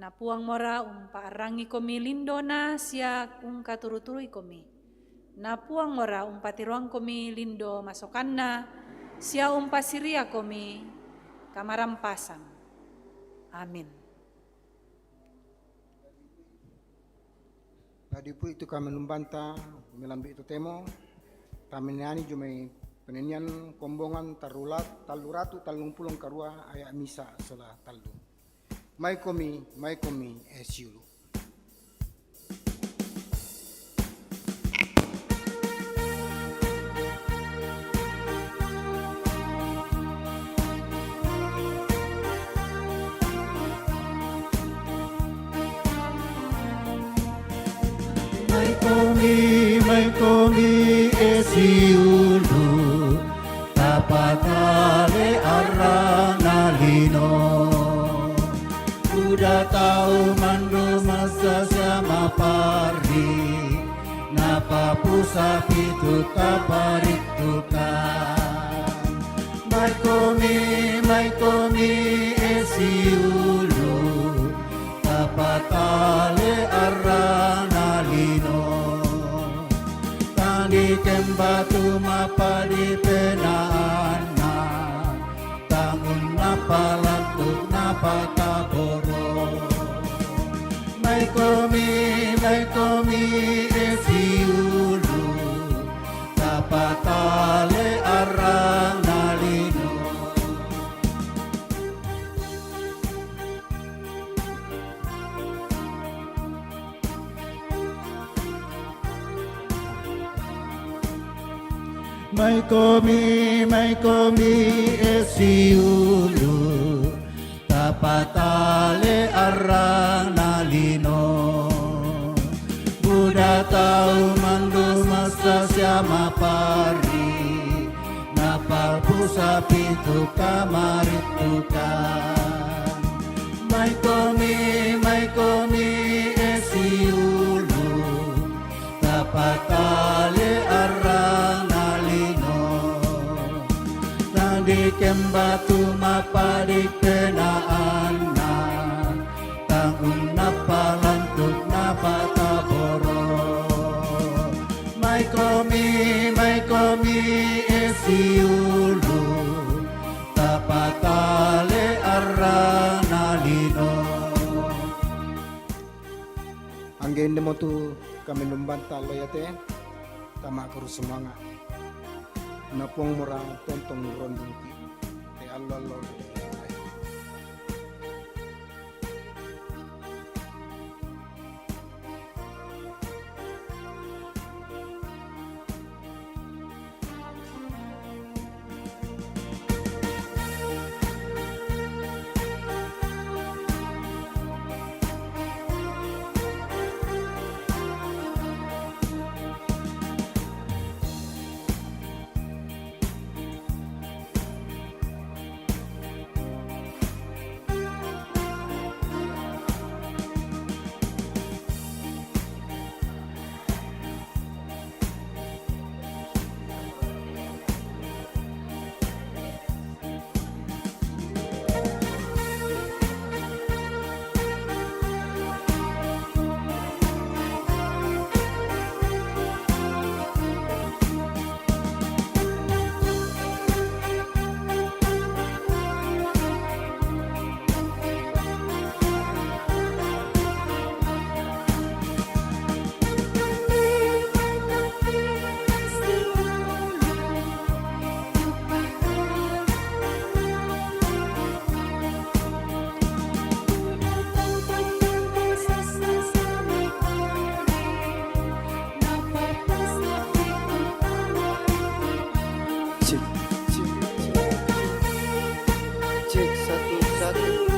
Na Puang mora umpa'arrangikomi lindona sia ungkaturu-turuikomi. Na Puang mora umpatiroangkomi lindo masokanna sia umpassiriakomi kamarampasan. Amin. Padipu' itu kamenumbanta melambi' totemo, tamenniani jumai penenian kombongan tarrula-, tallu ratu tallung pulo karua aya' misa' sola tallu. Maikomi, maikomi, e siulu'. Maikomi, maikomi, e siulu', tapatale arrana lino. Uda tau mandu massa sia maparri, napapusapi tu taparittukan. Maikomi, maikomi, e siulu', tapatale arrana lino. Tandikeng batu mapadipenaanna, tangun napalantu' napataboro. Maikomi, maikomi, e siulu', tapatale arrana lino. Mai komi, mai komi e siulu, tapatale arang na lino. Buda tau mandu masa siama pari, na papusa pitu kamari tukan. Mai komi, mai komi e siulu, tapatale arang na lino. Tang di kembatu mapadik penaanna, tang unna palantuk na pataboro. Mai komi, mai komi e siulu, tapatale arang na lino. Angge inde mo tu kami numbanta loyate, tama kuru sumanga. Napong mura tontong rondungki. Te allo allo. Cek, cek, cek. Cek, satu, satu.